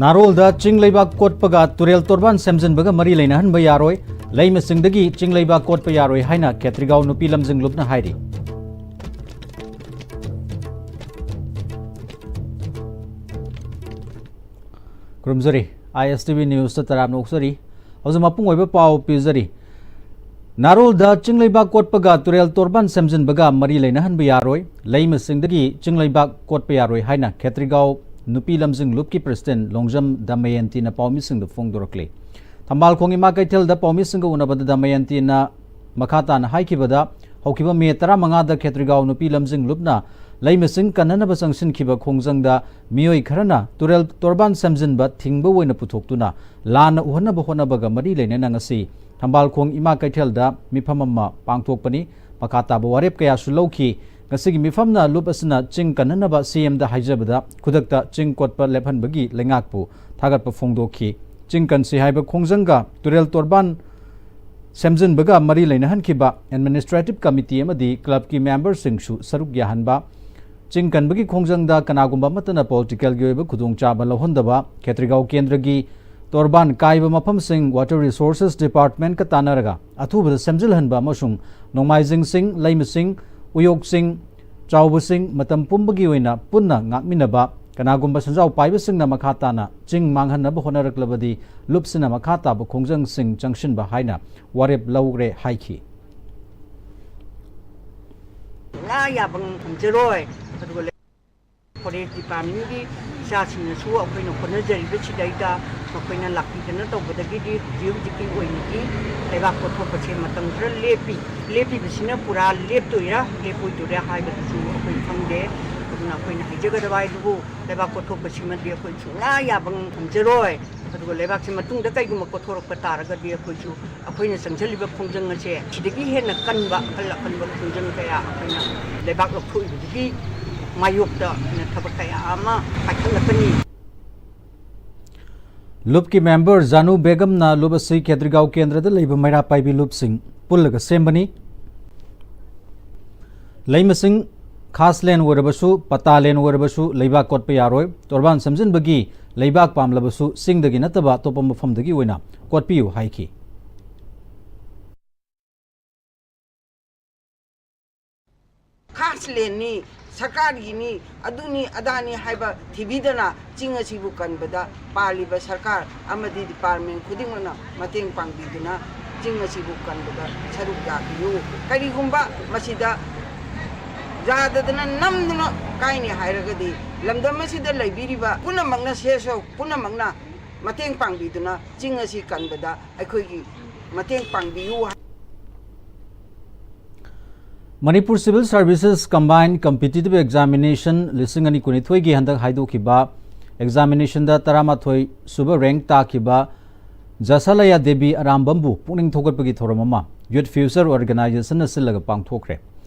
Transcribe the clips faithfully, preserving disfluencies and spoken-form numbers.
ꯅꯥꯔꯣꯜꯗ ꯆꯤꯡ ꯂꯩꯕꯥꯛ ꯀꯣꯠꯄꯒ ꯇꯨꯔꯦꯜ ꯇꯣꯔꯕꯥꯟ ꯁꯦꯝꯖꯤꯟꯕꯒ ꯃꯔꯤ ꯂꯩꯅꯍꯟꯕ ꯌꯥꯔꯣꯏ, ꯂꯩꯃꯁꯤꯡꯗꯒꯤ ꯆꯤꯡ ꯂꯩꯕꯥꯛ ꯀꯣꯠꯄ ꯌꯥꯔꯣꯏ ꯍꯥꯏꯅ ꯈꯦꯇ꯭ꯔꯤꯒꯥꯎ ꯅꯨꯄꯤ ꯂꯝꯖꯤꯡ ꯂꯨꯞꯅ ꯍꯥꯏꯔꯤ꯫ ꯈꯨꯔꯨꯝꯖꯔꯤ, ISTV Newsꯇ ꯇꯔꯥꯝꯅ ꯑꯣꯛꯆꯔꯤ꯫ ꯍꯧꯖꯤꯛ ꯃꯄꯨꯡ ꯑꯣꯏꯕ ꯄꯥꯎ ꯄꯤꯖꯔꯤ꯫ ꯅꯥꯔꯣꯜꯗ ꯆꯤꯡ ꯂꯩꯕꯥꯛ ꯀꯣꯠꯄꯒ ꯇꯨꯔꯦꯜ ꯇꯣꯔꯕꯥꯟ ꯁꯦꯝꯖꯤꯟꯕꯒ ꯃꯔꯤ ꯂꯩꯅꯍꯟꯕ ꯌꯥꯔꯣꯏ, ꯂꯩꯃꯁꯤꯡꯗꯒꯤ ꯆꯤꯡ ꯂꯩꯕꯥꯛ ꯀꯣꯠꯄ ꯌꯥꯔꯣꯏ ꯍꯥꯏꯅ ꯈꯦꯇ꯭ꯔꯤꯒꯥꯎ ꯅꯨꯄꯤ ꯂꯝꯖꯤꯡ ꯂꯨꯞꯀꯤ president ꯂꯣꯡꯖꯝ ꯗꯃꯌꯟꯇꯤꯅ ꯄꯥꯎꯃꯤꯁꯤꯡꯗ ꯐꯣꯡꯗꯣꯔꯛꯂꯤ꯫ ꯊꯝꯕꯥꯜꯈꯣꯡ ꯏꯃꯥ ꯀꯩꯊꯦꯜꯗ ꯄꯥꯎꯃꯤꯁꯤꯡꯒ ꯎꯅꯕꯗ ꯗꯃꯌꯟꯇꯤꯅ ꯃꯈꯥ ꯇꯥꯅ ꯍꯥꯏꯈꯤꯕꯗ, ꯍꯧꯈꯤꯕ ꯃꯦ ꯇꯔꯥꯃꯉꯥꯗ ꯈꯦꯇ꯭ꯔꯤꯒꯥꯎ ꯅꯨꯄꯤ ꯂꯝꯖꯤꯡ ꯂꯨꯞꯅ ꯂꯩꯃꯁꯤꯡ ꯀꯟꯅꯅꯕ ꯆꯪꯁꯤꯟꯈꯤꯕ ꯈꯣꯡꯖꯪꯗ ꯃꯤꯑꯣꯏ ꯈꯔꯅ ꯇꯨꯔꯦꯜ ꯇꯣꯔꯕꯥꯟ ꯁꯦꯝꯖꯤꯟꯕ ꯊꯤꯡꯕ ꯑꯣꯏꯅ ꯄꯨꯊꯣꯛꯇꯨꯅ ꯂꯥꯟꯅ ꯎꯍꯟꯅꯕ ꯍꯣꯠꯅꯕꯒ ꯃꯔꯤ ꯂꯩꯅꯅ ꯉꯁꯤ ꯊꯝꯕꯥꯜꯈꯣꯡ ꯏꯃꯥ ꯀꯩꯊꯦꯜꯗ ꯃꯤꯐꯝ ꯑꯃ ꯄꯥꯡꯊꯣꯛꯄꯅꯤ꯫ ꯃꯈꯥ ꯇꯥꯕ ꯋꯥꯔꯦꯞ ꯀꯌꯥꯁꯨ ꯂꯧꯈꯤ꯫ ꯉꯁꯤꯒꯤ ꯃꯤꯐꯝꯅ ꯂꯨꯞ ꯑꯁꯤꯅ ꯆꯤꯡ ꯀꯟꯅꯅꯕ CMꯗ ꯍꯥꯏꯖꯕꯗ ꯈꯨꯗꯛꯇ ꯆꯤꯡ ꯀꯣꯠꯄ ꯂꯦꯞꯍꯟꯕꯒꯤ ꯂꯩꯉꯥꯛꯄꯨ ꯊꯥꯒꯠꯄ ꯐꯣꯡꯗꯣꯛꯈꯤ꯫ ꯆꯤꯡ ꯀꯟꯁꯤ ꯍꯥꯏꯕ ꯈꯣꯡꯖꯪꯒ ꯇꯨꯔꯦꯜ ꯇꯣꯔꯕꯥꯟ ꯁꯦꯝꯖꯤꯟꯕꯒ ꯃꯔꯤ ꯂꯩꯅꯍꯟꯈꯤꯕ administrative committee ꯑꯃꯗꯤ clubꯀꯤ memberꯁꯤꯡꯁꯨ ꯁꯔꯨꯛ ꯌꯥꯍꯟꯕ, ꯆꯤꯡ ꯀꯟꯕꯒꯤ ꯈꯣꯡꯖꯪꯗ ꯀꯅꯥꯒꯨꯝꯕ ꯑꯃꯠꯇꯅ politicalꯒꯤ ꯑꯣꯏꯕ ꯈꯨꯗꯣꯡꯆꯥꯕ ꯂꯧꯍꯟꯗꯕ, ꯈꯦꯇ꯭ꯔꯤꯒꯥꯎ ꯀꯦꯟꯗ꯭ꯔꯒꯤ ꯇꯣꯔꯕꯥꯟ ꯀꯥꯏꯕ ꯃꯐꯝꯁꯤꯡ Water Resources Departmentꯀ ꯇꯥꯟꯅꯔꯒ ꯑꯊꯨꯕꯗ ꯁꯦꯝꯖꯤꯜꯍꯟꯕ ꯑꯃꯁꯨꯡ ꯅꯣꯡꯃꯥꯏꯖꯤꯡꯁꯤꯡ, ꯂꯩꯃꯁꯤꯡ, ꯎꯌꯣꯛꯁꯤꯡ, ꯆꯥꯎꯕꯁꯤꯡ ꯃꯇꯝ ꯄꯨꯝꯕꯒꯤ ꯑꯣꯏꯅ ꯄꯨꯟꯅ ꯉꯥꯛꯃꯤꯟꯅꯕ, ꯀꯅꯥꯒꯨꯝꯕ ꯁꯦꯟꯖꯥꯎ ꯄꯥꯏꯕꯁꯤꯡꯅ ꯃꯈꯥ ꯇꯥꯅ ꯆꯤꯡ ꯃꯥꯡꯍꯟꯅꯕ ꯍꯣꯠꯅꯔꯛꯂꯕꯗꯤ ꯂꯨꯞꯁꯤꯅ ꯃꯈꯥ ꯇꯥꯕ ꯈꯣꯡꯖꯪꯁꯤꯡ ꯆꯪꯁꯤꯟꯕ ꯍꯥꯏꯅ ꯋꯥꯔꯦꯞ ꯂꯧꯔꯦ ꯍꯥꯏꯈꯤ꯫ ꯁꯨꯡꯌꯥ ꯌꯥꯕ ꯉꯝꯖꯔꯣꯏ꯫ ꯑꯗꯨꯒ ꯐꯣꯔꯦꯁ ꯗꯤꯄꯥꯔꯠꯃꯦꯟꯒꯤ ꯏꯆꯥꯁꯤꯡꯅꯁꯨ ꯑꯩꯈꯣꯏꯅ ꯍꯣꯠꯅꯖꯔꯤꯕꯁꯤꯗꯩꯗ ꯃꯈꯣꯏꯅ ꯂꯥꯛꯄꯤꯗꯅ ꯇꯧꯕꯗꯒꯤꯗꯤ ꯍꯧꯖꯤꯛ ꯍꯧꯖꯤꯛꯀꯤ ꯑꯣꯏꯅꯗꯤ ꯂꯩꯕꯥꯛ ꯀꯣꯠꯊꯣꯛꯄꯁꯦ ꯃꯇꯝ ꯈꯔ ꯂꯦꯞꯄꯤ꯫ ꯂꯦꯞꯄꯤꯕꯁꯤꯅ ꯄꯨꯔꯥ ꯂꯦꯞꯇꯣꯏꯔꯥ ꯂꯦꯞꯄꯣꯏꯗꯣꯏꯔꯥ ꯍꯥꯏꯕꯗꯨꯁꯨ ꯑꯩꯈꯣꯏ ꯈꯪꯗꯦ꯫ ꯑꯗꯨꯅ ꯑꯩꯈꯣꯏꯅ ꯍꯥꯏꯖꯒꯗꯕ ꯍꯥꯏꯕꯨ ꯂꯩꯕꯥꯛ ꯀꯣꯠꯊꯣꯛꯄꯁꯤꯃꯗꯤ ꯑꯩꯈꯣꯏ ꯁꯨꯡꯌꯥ ꯌꯥꯕ ꯉꯝꯖꯔꯣꯏ꯫ ꯑꯗꯨꯒ ꯂꯩꯕꯥꯛꯁꯤ ꯃꯇꯨꯡꯗ ꯀꯩꯒꯨꯝꯕ ꯀꯣꯠꯊꯣꯔꯛꯄ ꯇꯥꯔꯒꯗꯤ ꯑꯩꯈꯣꯏꯁꯨ ꯑꯩꯈꯣꯏꯅ ꯆꯪꯁꯤꯜꯂꯤꯕ ꯈꯣꯡꯖꯪ ꯑꯁꯦ ꯁꯤꯗꯒꯤ ꯍꯦꯟꯅ ꯀꯟꯕ, ꯑꯀꯜ ꯑꯀꯟꯕ ꯈꯣꯡꯖꯪ ꯀꯌꯥ ꯑꯩꯈꯣꯏꯅ ꯂꯩꯕꯥꯛ ꯂꯧꯊꯣꯛꯏꯕꯗꯨꯒꯤ ꯃꯥꯌꯣꯛꯇ ꯑꯩꯈꯣꯏꯅ ꯊꯕꯛ ꯀꯌꯥ ꯑꯃ ꯄꯥꯏꯈꯠꯂꯛꯀꯅꯤ꯫ ꯂꯨꯞꯀꯤ member ꯖꯥꯅꯨ ꯕꯦꯒꯝꯅ ꯂꯨꯞ ꯑꯁꯤ ꯈꯦꯇ꯭ꯔꯤꯒꯥꯎ ꯀꯦꯟꯗ꯭ꯔꯗ ꯂꯩꯕ ꯃꯩꯔꯥ ꯄꯥꯏꯕꯤ ꯂꯨꯞꯁꯤꯡ ꯄꯨꯜꯂꯒ ꯁꯦꯝꯕꯅꯤ꯫ ꯂꯩꯃꯁꯤꯡ ꯈꯥꯁ ꯂꯦꯟ ꯑꯣꯏꯔꯕꯁꯨ, ꯄꯇꯥ ꯂꯦꯟ ꯑꯣꯏꯔꯕꯁꯨ ꯂꯩꯕꯥꯛ ꯀꯣꯠꯄ ꯌꯥꯔꯣꯏ꯫ ꯇꯣꯔꯕꯥꯟ ꯁꯦꯝꯖꯤꯟꯕꯒꯤ ꯂꯩꯕꯥꯛ ꯄꯥꯝꯂꯕꯁꯨ ꯆꯤꯡꯗꯒꯤ ꯅꯠꯇꯕ ꯑꯇꯣꯞꯄ ꯃꯐꯝꯗꯒꯤ ꯑꯣꯏꯅ ꯀꯣꯠꯄꯤꯌꯨ ꯍꯥꯏꯈꯤ꯫ ꯈꯥꯁ ꯂꯦꯟꯅꯤ, ꯁꯔꯀꯥꯔꯒꯤꯅꯤ, ꯑꯗꯨꯅꯤ ꯑꯗꯥꯅꯤ ꯍꯥꯏꯕ ꯊꯤꯕꯤꯗꯅ ꯆꯤꯡ ꯑꯁꯤꯕꯨ ꯀꯟꯕꯗ ꯄꯥꯜꯂꯤꯕ ꯁꯔꯀꯥꯔ ꯑꯃꯗꯤ ꯗꯤꯄꯥꯔꯠꯃꯦꯟ ꯈꯨꯗꯤꯡꯃꯛꯅ ꯃꯇꯦꯡ ꯄꯥꯡꯕꯤꯗꯨꯅ ꯆꯤꯡ ꯑꯁꯤꯕꯨ ꯀꯟꯕꯗ ꯁꯔꯨꯛ ꯌꯥꯕꯤꯌꯨ꯫ ꯀꯔꯤꯒꯨꯝꯕ ꯃꯁꯤꯗ ꯌꯥꯗꯗꯅ ꯅꯝꯗꯨꯅ ꯀꯥꯏꯅꯤ ꯍꯥꯏꯔꯒꯗꯤ ꯂꯝꯗꯝ ꯑꯁꯤꯗ ꯂꯩꯕꯤꯔꯤꯕ ꯄꯨꯝꯅꯃꯛꯅ, ꯁꯦꯁꯣ ꯄꯨꯝꯅꯃꯛꯅ ꯃꯇꯦꯡ ꯄꯥꯡꯕꯤꯗꯨꯅ ꯆꯤꯡ ꯑꯁꯤ ꯀꯟꯕꯗ ꯑꯩꯈꯣꯏꯒꯤ ꯃꯇꯦꯡ ꯄꯥꯡꯕꯤꯌꯨ꯫ Manipur Civil Services Combined Competitive Examination ꯂꯤꯁꯤꯡ ꯑꯅꯤ ꯀꯨꯟꯅꯤꯊꯣꯏꯒꯤ ꯍꯟꯗꯛ ꯍꯥꯏꯗꯣꯛꯈꯤꯕ ꯑꯦꯛꯖꯥꯃꯤꯅꯦꯁꯟꯗ ꯇꯔꯥꯃꯥꯊꯣꯏ ꯁꯨꯕ ꯔꯦꯡꯛ ꯇꯥꯈꯤꯕ ꯖꯁꯥꯂꯌꯥ ꯗꯦꯕꯤ ꯑꯔꯥꯝꯕꯝꯕꯨ ꯄꯨꯛꯅꯤꯡ ꯊꯧꯒꯠꯄꯒꯤ ꯊꯧꯔꯝ ꯑꯃ ꯌꯨꯠ ꯐ꯭ꯌꯨꯆꯔ ꯑꯣꯔꯒꯅꯥꯏꯖꯦꯁꯟꯅ ꯁꯤꯜꯂꯒ ꯄꯥꯡꯊꯣꯛꯈ꯭ꯔꯦ꯫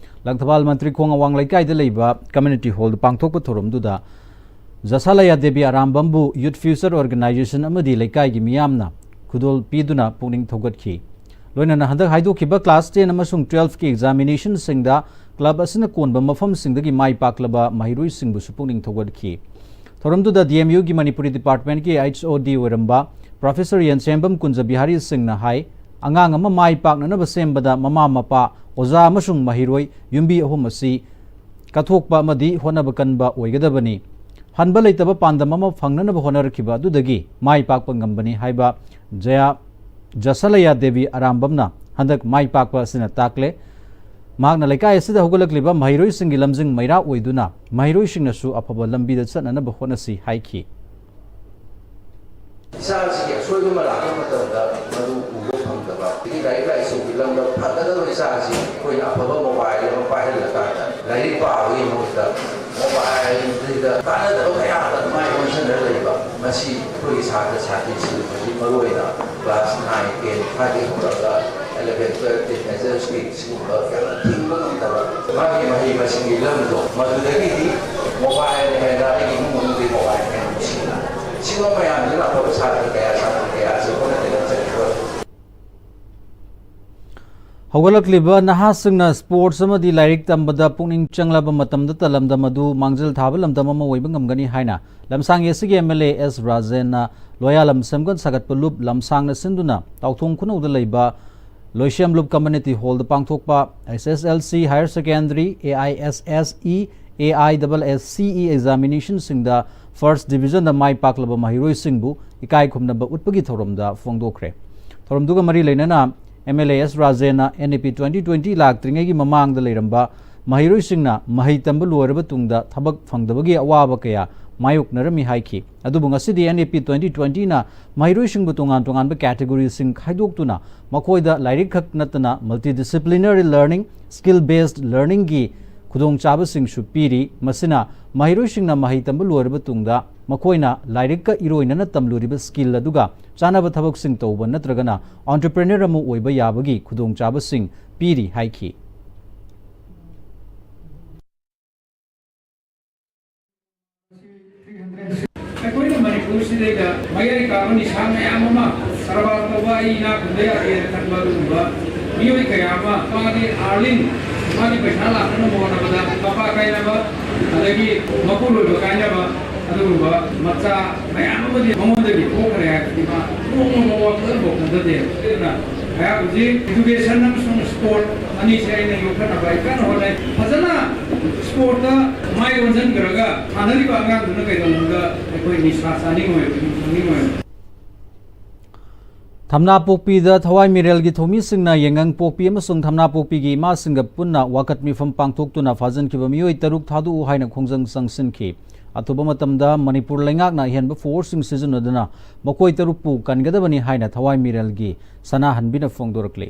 ꯂꯪꯊꯕꯥꯜ ꯃꯟꯇ꯭ꯔꯤꯈꯣꯡ ꯑꯋꯥꯡ ꯂꯩꯀꯥꯏꯗ ꯂꯩꯕ ꯀꯝꯃ꯭ꯌꯨꯅꯤꯇꯤ ꯍꯣꯜꯗ ꯄꯥꯡꯊꯣꯛꯄ ꯊꯧꯔꯝꯗꯨꯗ ꯖꯁꯥꯂꯌꯥ ꯗꯦꯕꯤ ꯑꯔꯥꯝꯕꯝꯕꯨ ꯌꯨꯠ ꯐ꯭ꯌꯨꯆꯔ ꯑꯣꯔꯒꯅꯥꯏꯖꯦꯁꯟ ꯑꯃꯗꯤ ꯂꯩꯀꯥꯏꯒꯤ ꯃꯤꯌꯥꯝꯅ ꯈꯨꯗꯣꯜ ꯄꯤꯗꯨꯅ ꯄꯨꯛꯅꯤꯡ ꯊꯧꯒꯠꯈꯤ꯫ ꯂꯣꯏꯅꯅ ꯍꯟꯗꯛ ꯍꯥꯏꯗꯣꯛꯈꯤꯕ ꯀ꯭ꯂꯥꯁ ꯇꯦꯟ ꯑꯃꯁꯨꯡ ꯇꯨꯋꯦꯜꯐꯀꯤ ꯑꯦꯛꯖꯥꯃꯤꯅꯦꯁꯟꯁꯤꯡꯗ ꯀ꯭ꯂꯕ ꯑꯁꯤꯅ ꯀꯣꯟꯕ ꯃꯐꯝꯁꯤꯡꯗꯒꯤ ꯃꯥꯏ ꯄꯥꯛꯂꯕ ꯃꯍꯩꯔꯣꯏꯁꯤꯡꯕꯨꯁꯨ ꯄꯨꯛꯅꯤꯡ ꯊꯧꯒꯠꯈꯤ꯫ ꯊꯧꯔꯝꯗꯨꯗ ꯗꯤ ꯑꯦꯝ ꯌꯨꯒꯤ ꯃꯅꯤꯄꯨꯔꯤ ꯗꯤꯄꯥꯔꯠꯃꯦꯟꯠꯀꯤ ꯑꯩꯆ ꯑꯣ ꯗꯤ ꯑꯣꯏꯔꯝꯕ ꯄ꯭ꯔꯣꯐꯦꯁꯔ ꯌꯦꯟꯁꯦꯝꯕꯝ ꯀꯨꯟꯖꯕꯤꯍꯥꯔꯤ ꯁꯤꯡꯅ ꯍꯥꯏ, ꯑꯉꯥꯡ ꯑꯃ ꯃꯥꯏ ꯄꯥꯛꯅꯅꯕ ꯁꯦꯝꯕꯗ ꯃꯃꯥ ꯃꯄꯥ, ꯑꯣꯖꯥ ꯑꯃꯁꯨꯡ ꯃꯍꯩꯔꯣꯏ ꯌꯨꯝꯕꯤ ꯑꯍꯨꯝ ꯑꯁꯤ ꯀꯠꯊꯣꯛꯄ ꯑꯃꯗꯤ ꯍꯣꯠꯅꯕ ꯀꯟꯕ ꯑꯣꯏꯒꯗꯕꯅꯤ꯫ ꯍꯟꯕ ꯂꯩꯇꯕ ꯄꯥꯟꯗꯝ ꯑꯃ ꯐꯪꯅꯅꯕ ꯍꯣꯠꯅꯔꯛꯈꯤꯕ ꯑꯗꯨꯗꯒꯤ ꯃꯥꯏ ꯄꯥꯛꯄ ꯉꯝꯕꯅꯤ ꯍꯥꯏꯕ ꯖꯌꯥ, ꯖꯁꯂꯌꯥ ꯗꯦꯕꯤ ꯑꯔꯥꯝꯕꯝꯅ ꯍꯟꯗꯛ ꯃꯥꯏ ꯄꯥꯛꯄ ꯑꯁꯤꯅ ꯇꯥꯛꯂꯦ꯫ ꯃꯍꯥꯛꯅ ꯂꯩꯀꯥꯏ ꯑꯁꯤꯗ ꯍꯧꯒꯠꯂꯛꯂꯤꯕ ꯃꯍꯩꯔꯣꯏꯁꯤꯡꯒꯤ ꯂꯝꯖꯤꯡ ꯃꯩꯔꯥ ꯑꯣꯏꯗꯨꯅ ꯃꯍꯩꯔꯣꯏꯁꯤꯡꯅꯁꯨ ꯑꯐꯕ ꯂꯝꯕꯤꯗ ꯆꯠꯅꯅꯕ ꯍꯣꯠꯅꯁꯤ ꯍꯥꯏꯈꯤ꯫ ꯏꯆꯥꯁꯤꯒꯤ ꯑꯁꯣꯏꯕ ꯑꯃ ꯂꯥꯛꯄ ꯃꯇꯝꯗ ꯃꯗꯨ ꯎꯕ ꯐꯪꯗꯕ, ꯑꯗꯒꯤ ꯂꯥꯏꯔꯤꯛ ꯂꯥꯏꯁꯨꯒꯤ ꯂꯝꯗ ꯐꯒꯗꯕ ꯏꯆꯥꯁꯤ ꯑꯩꯈꯣꯏꯅ ꯑꯐꯕ ꯃꯣꯕꯥꯏꯜ ꯑꯃ ꯄꯥꯏꯍꯜꯂꯀꯥꯟꯗ ꯂꯥꯏꯔꯤꯛ ꯄꯥꯕꯒꯤ ꯃꯍꯨꯠꯇ ꯃꯣꯕꯥꯏꯜꯁꯤꯗ ꯀꯥꯟꯅꯗꯕ ꯀꯌꯥꯗ ꯃꯥꯏ ꯑꯣꯟꯁꯤꯟꯅ ꯂꯩꯕ, ꯃꯁꯤ ꯑꯩꯈꯣꯏꯒꯤ ꯁꯥꯇ꯭ꯔ ꯁꯥꯇ꯭ꯔꯤꯁꯤꯡ ꯍꯧꯖꯤꯛ ꯃꯔꯨꯑꯣꯏꯅ ꯀ꯭ꯂꯥꯁ ꯅꯥꯏꯟ, ꯇꯦꯟ ꯁ꯭ꯋꯥꯏꯗꯒꯤ ꯍꯧꯔꯒ ꯑꯦꯂꯚꯦꯟ, ꯇꯨꯋꯦꯜꯐ, ꯇꯤꯟ ꯑꯦꯖꯔꯁꯀꯤ ꯁꯤꯒꯨꯝꯕ ꯌꯥꯝꯅ ꯊꯤꯡꯕ ꯉꯝꯗꯕ ꯃꯥꯒꯤ ꯃꯍꯩ ꯃꯁꯤꯡꯒꯤ ꯂꯝꯗꯣ, ꯃꯗꯨꯗꯒꯤꯗꯤ ꯃꯣꯕꯥꯏꯜꯅ ꯍꯦꯟꯅ ꯑꯩꯒꯤ ꯏꯃꯨꯡ ꯃꯅꯨꯡꯗꯤ ꯃꯣꯕꯥꯏꯜꯅ ꯍꯦꯟꯅ ꯅꯨꯡꯁꯤꯅ, ꯁꯤꯒꯨꯝꯕ ꯃꯌꯥꯝꯁꯤꯅ ꯑꯐꯕ ꯁꯥꯇ꯭ꯔ ꯀꯌꯥ, ꯁꯥꯇ꯭ꯔ ꯀꯌꯥꯁꯤ ꯍꯣꯠꯅꯗꯅ ꯆꯠꯈꯤꯕ꯫ ꯍꯧꯒꯠꯂꯛꯂꯤꯕ ꯅꯍꯥꯁꯤꯡꯅ sports ꯑꯃꯗꯤ ꯂꯥꯏꯔꯤꯛ ꯇꯝꯕꯗ ꯄꯨꯛꯅꯤꯡ ꯆꯪꯂꯕ ꯃꯇꯝꯗꯇ ꯂꯝꯗꯝ ꯑꯗꯨ ꯃꯥꯡꯖꯤꯜ ꯊꯥꯕ ꯂꯝꯗꯝ ꯑꯃ ꯑꯣꯏꯕ ꯉꯝꯒꯅꯤ ꯍꯥꯏꯅ ꯂꯝꯁꯥꯡ ꯑꯦꯁꯤꯒꯤ ꯑꯦꯝ ꯑꯦꯜ ꯑꯦ ꯑꯦꯁ ꯔꯥꯖꯦꯟꯅ ꯂꯣꯌꯥꯂꯝ ꯁꯦꯝꯒꯠ ꯁꯥꯒꯠꯄ ꯂꯨꯞ ꯂꯝꯁꯥꯡꯅ ꯁꯤꯟꯗꯨꯅ ꯇꯥꯎꯊꯣꯡ ꯈꯨꯅꯧꯗ ꯂꯩꯕ ꯂꯣꯏꯁꯤꯌꯝ ꯂꯨꯞ community hall ꯗ ꯄꯥꯡꯊꯣꯛꯄ S S L C, higher secondary, A I S S E, A I S S C E examination ꯁꯤꯡꯗ first division ꯗ ꯃꯥꯏ ꯄꯥꯛꯂꯕ ꯃꯍꯩꯔꯣꯏꯁꯤꯡꯕꯨ ꯏꯀꯥꯏ ꯈꯨꯝꯅꯕ ꯎꯠꯄꯒꯤ ꯊꯧꯔꯝꯗ ꯐꯣꯡꯗꯣꯛꯈ꯭ꯔꯦ꯫ ꯊꯧꯔꯝꯗꯨꯒ ꯃꯔꯤ ꯂꯩꯅꯅ ꯑꯦꯝ ꯑꯦꯜ ꯑꯦ ꯑꯦꯁ ꯔꯥꯖꯦꯟꯅ N E P twenty twenty ꯂꯥꯛꯇ꯭ꯔꯤꯉꯩꯒꯤ ꯃꯃꯥꯡꯗ ꯂꯩꯔꯝꯕ ꯃꯍꯩꯔꯣꯏꯁꯤꯡꯅ ꯃꯍꯩ ꯇꯝꯕ ꯂꯣꯏꯔꯕ ꯇꯨꯡꯗ ꯊꯕꯛ ꯐꯪꯗꯕꯒꯤ ꯑꯋꯥꯕ ꯀꯌꯥ ꯃꯥꯌꯣꯛꯅꯔꯝꯃꯤ ꯍꯥꯏꯈꯤ꯫ ꯑꯗꯨꯕꯨ ꯉꯁꯤꯗꯤ N E P twenty twenty ꯅ ꯃꯍꯩꯔꯣꯏꯁꯤꯡꯕꯨ ꯇꯣꯉꯥꯟ ꯇꯣꯉꯥꯟꯕ category ꯁꯤꯡ ꯈꯥꯏꯗꯣꯛꯇꯨꯅ ꯃꯈꯣꯏꯗ ꯂꯥꯏꯔꯤꯛ ꯈꯛ ꯅꯠꯇꯅ multidisciplinary learning, skill based learning ꯒꯤ ꯈꯨꯗꯣꯡꯆꯥꯕꯁꯤꯡꯁꯨ ꯄꯤꯔꯤ꯫ ꯃꯁꯤꯅ ꯃꯍꯩꯔꯣꯏꯁꯤꯡꯅ ꯃꯍꯩ ꯇꯝꯕ ꯂꯣꯏꯔꯕ ꯇꯨꯡꯗ ꯃꯈꯣꯏꯅ ꯂꯥꯏꯔꯤꯛꯀ ꯏꯔꯣꯏꯅꯅ ꯇꯝꯂꯨꯔꯤꯕ skill ꯑꯗꯨꯒ ꯆꯥꯅꯕ ꯊꯕꯛꯁꯤꯡ ꯇꯧꯕ ꯅꯠꯇ꯭ꯔꯒꯅ entrepreneur ꯑꯃ ꯑꯣꯏꯕ ꯌꯥꯕꯒꯤ ꯈꯨꯗꯣꯡꯆꯥꯕꯁꯤꯡ ꯄꯤꯔꯤ ꯍꯥꯏꯈꯤ꯫ ꯑꯩꯈꯣꯏꯅ ꯃꯅꯤꯄꯨꯔꯁꯤꯗꯩꯗ ꯃꯌꯥꯏ ꯀꯥꯕ ꯅꯤꯁꯥ ꯃꯌꯥꯝ ꯑꯃ ꯀꯔꯕꯥꯔ ꯇꯧꯕ, ꯑꯩ ꯏꯅꯥꯛ ꯈꯨꯟꯕ ꯌꯥꯗꯦꯅ ꯈꯟꯕ ꯑꯗꯨꯒꯨꯝꯕ ꯃꯤꯑꯣꯏ ꯀꯌꯥ ꯑꯃ, ꯃꯥꯒꯤ earning, ꯃꯥꯒꯤ ꯄꯩꯁꯥ ꯂꯥꯛꯅꯅꯕ ꯍꯣꯠꯅꯕꯗ ꯃꯄꯥ ꯀꯥꯏꯅꯕ, ꯑꯗꯒꯤ ꯃꯄꯨꯔꯣꯏꯕ ꯀꯥꯏꯅꯕ, ꯑꯗꯨꯒꯨꯝꯕ ꯃꯆꯥ ꯃꯌꯥꯝ ꯑꯃꯗꯤ ꯃꯉꯣꯟꯗꯒꯤ ꯊꯣꯛꯈ꯭ꯔꯦ ꯍꯥꯏꯕꯁꯤ ꯃꯥ ꯅꯣꯡꯃ ꯃꯋꯥ ꯈꯟꯊꯗꯦ꯫ ꯑꯗꯨꯅ ꯑꯩꯍꯥꯛ ꯍꯧꯖꯤꯛ education ꯑꯃꯁꯨꯡ sport ꯑꯅꯤꯁꯦ ꯑꯩꯅ ꯌꯣꯛꯈꯠꯅꯕ ꯑꯩ ꯀꯟꯅ ꯍꯣꯠꯅꯩ꯫ ꯐꯖꯅ sport ꯇ ꯃꯥꯏ ꯑꯣꯟꯁꯤꯟꯈ꯭ꯔꯒ ꯁꯥꯟꯅꯔꯤꯕ ꯑꯉꯥꯡꯗꯨꯅ ꯀꯩꯗꯧꯅꯨꯡꯗ ꯑꯩꯈꯣꯏ ꯅꯤꯁꯥ ꯆꯥꯅꯤꯡꯉꯣꯏ, ꯊꯛꯅꯤꯡꯉꯣꯏ꯫ ꯊꯝꯅꯥꯄꯣꯛꯄꯤꯗ ꯊꯋꯥꯏ ꯃꯤꯔꯦꯜꯒꯤ ꯊꯧꯃꯤꯁꯤꯡꯅ ꯌꯥꯏꯉꯪꯄꯣꯛꯄꯤ ꯑꯃꯁꯨꯡ ꯊꯝꯅꯥꯄꯣꯛꯄꯤꯒꯤ ꯏꯃꯥꯁꯤꯡꯒ ꯄꯨꯟꯅ ꯋꯥꯀꯠ ꯃꯤꯐꯝ ꯄꯥꯡꯊꯣꯛꯇꯨꯅ ꯐꯥꯖꯤꯟꯈꯤꯕ ꯃꯤꯑꯣꯏ ꯇꯔꯨꯛ ꯊꯥꯗꯣꯛꯎ ꯍꯥꯏꯅ ꯈꯣꯡꯖꯪ ꯆꯪꯁꯤꯟꯈꯤ꯫ ꯑꯊꯨꯕ ꯃꯇꯝꯗ ꯃꯅꯤꯄꯨꯔ ꯂꯩꯉꯥꯛꯅ ꯑꯍꯦꯟꯕ force ꯁꯤꯡ ꯁꯤꯖꯤꯟꯅꯗꯨꯅ ꯃꯈꯣꯏ ꯇꯔꯨꯛꯄꯨ ꯀꯟꯒꯗꯕꯅꯤ ꯍꯥꯏꯅ ꯊꯋꯥꯏ ꯃꯤꯔꯦꯜꯒꯤ ꯁꯅꯥꯍꯟꯕꯤꯅ ꯐꯣꯡꯗꯣꯔꯛꯂꯤ꯫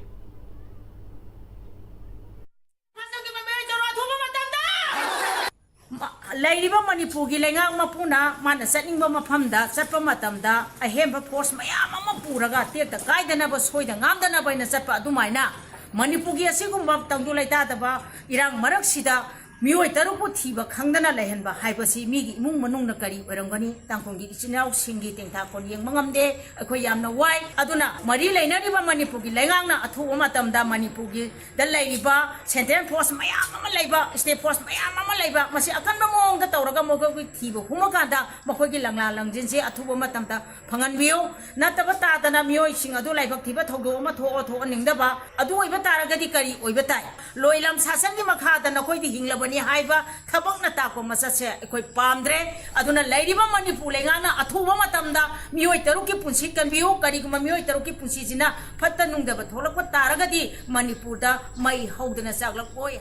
ꯃ-, ꯂꯩꯔꯤꯕ ꯃꯅꯤꯄꯨꯔꯒꯤ ꯂꯩꯉꯥꯛ ꯃꯄꯨꯅ ꯃꯥꯅ ꯆꯠꯅꯤꯡꯕ ꯃꯐꯝꯗ ꯆꯠꯄ ꯃꯇꯝꯗ ꯑꯍꯦꯟꯕ force ꯃꯌꯥꯝ ꯑꯃ ꯄꯨꯔꯒ ꯇꯦꯛꯇ ꯀꯥꯏꯗꯅꯕ, ꯁꯣꯏꯗ ꯉꯥꯝꯗꯅꯕ ꯍꯥꯏꯅ ꯆꯠꯄ ꯑꯗꯨꯃꯥꯏꯅ ꯃꯅꯤꯄꯨꯔꯒꯤ ꯑꯁꯤꯒꯨꯝꯕ ꯇꯪꯗꯨ ꯂꯩꯇꯥꯗꯕ ꯏꯔꯥꯡ ꯃꯔꯛꯁꯤꯗ ꯃꯤꯑꯣꯏ ꯇꯔꯨꯛꯄꯨ ꯊꯤꯕ ꯈꯪꯗꯅ ꯂꯩꯍꯟꯕ ꯍꯥꯏꯕꯁꯤ ꯃꯤꯒꯤ ꯏꯃꯨꯡ ꯃꯅꯨꯡꯅ ꯀꯔꯤ ꯑꯣꯏꯔꯝꯒꯅꯤ? ꯇꯥꯡꯈꯨꯜꯒꯤ ꯏꯆꯤꯟ ꯏꯅꯥꯎꯁꯤꯡꯒꯤ ꯇꯦꯡꯊꯥꯈꯣꯟ ꯌꯦꯡꯕ ꯉꯝꯗꯦ꯫ ꯑꯩꯈꯣꯏ ꯌꯥꯝꯅ ꯋꯥꯏ꯫ ꯑꯗꯨꯅ ꯃꯔꯤ ꯂꯩꯅꯔꯤꯕ ꯃꯅꯤꯄꯨꯔꯒꯤ ꯂꯩꯉꯥꯛꯅ ꯑꯊꯨꯕ ꯃꯇꯝꯗ ꯃꯅꯤꯄꯨꯔꯒꯤꯗ ꯂꯩꯔꯤꯕ central force ꯃꯌꯥꯝ ꯑꯃ ꯂꯩꯕ, state force ꯃꯌꯥꯝ ꯑꯃ ꯂꯩꯕ, ꯃꯁꯤ ꯑꯀꯟꯕ ꯃꯑꯣꯡꯗ ꯇꯧꯔꯒ ꯃꯈꯣꯏꯒꯤ ꯊꯤꯕ ꯍꯨꯝꯃꯀꯥꯟꯗ ꯃꯈꯣꯏꯒꯤ ꯂꯪꯂꯥ ꯂꯪꯖꯤꯟꯁꯦ ꯑꯊꯨꯕ ꯃꯇꯝꯗ ꯐꯪꯍꯟꯕꯤꯌꯨ꯫ ꯅꯠꯇꯕ ꯇꯥꯗꯅ ꯃꯤꯑꯣꯏꯁꯤꯡ ꯑꯗꯨ ꯂꯥꯏꯕꯛ ꯊꯤꯕ ꯊꯧꯗꯣꯛ ꯑꯃ ꯊꯣꯛꯑ ꯊꯣꯛꯍꯟꯅꯤꯡꯗꯕ ꯑꯗꯨ ꯑꯣꯏꯕ ꯇꯥꯔꯒꯗꯤ ꯀꯔꯤ ꯑꯣꯏꯕ ꯇꯥꯏ? ꯂꯣꯏꯂꯝ ꯁꯥꯁꯟꯒꯤ ꯃꯈꯥꯗ ꯅꯈꯣꯏꯗꯤ ꯍꯤꯡꯂꯕꯅꯤ ꯍꯥꯏꯕ ꯊꯕꯛꯅ ꯇꯥꯛꯄ ꯃꯁꯛꯁꯦ ꯑꯩꯈꯣꯏ ꯄꯥꯝꯗ꯭ꯔꯦ꯫ ꯑꯗꯨꯅ ꯂꯩꯔꯤꯕ ꯃꯅꯤꯄꯨꯔ ꯂꯩꯉꯥꯛꯅ ꯑꯊꯨꯕ ꯃꯇꯝꯗ ꯃꯤꯑꯣꯏ ꯇꯔꯨꯛꯀꯤ ꯄꯨꯟꯁꯤ ꯀꯟꯕꯤꯌꯨ꯫ ꯀꯔꯤꯒꯨꯝꯕ ꯃꯤꯑꯣꯏ ꯇꯔꯨꯛꯀꯤ ꯄꯨꯟꯁꯤꯁꯤꯅ ꯐꯠꯇ ꯅꯨꯡꯗꯕ ꯊꯣꯛꯂꯛꯄ ꯇꯥꯔꯒꯗꯤ ꯃꯅꯤꯄꯨꯔꯗ ꯃꯩ ꯍꯧꯗꯅ ꯆꯥꯛꯂꯛꯑꯣꯏ꯫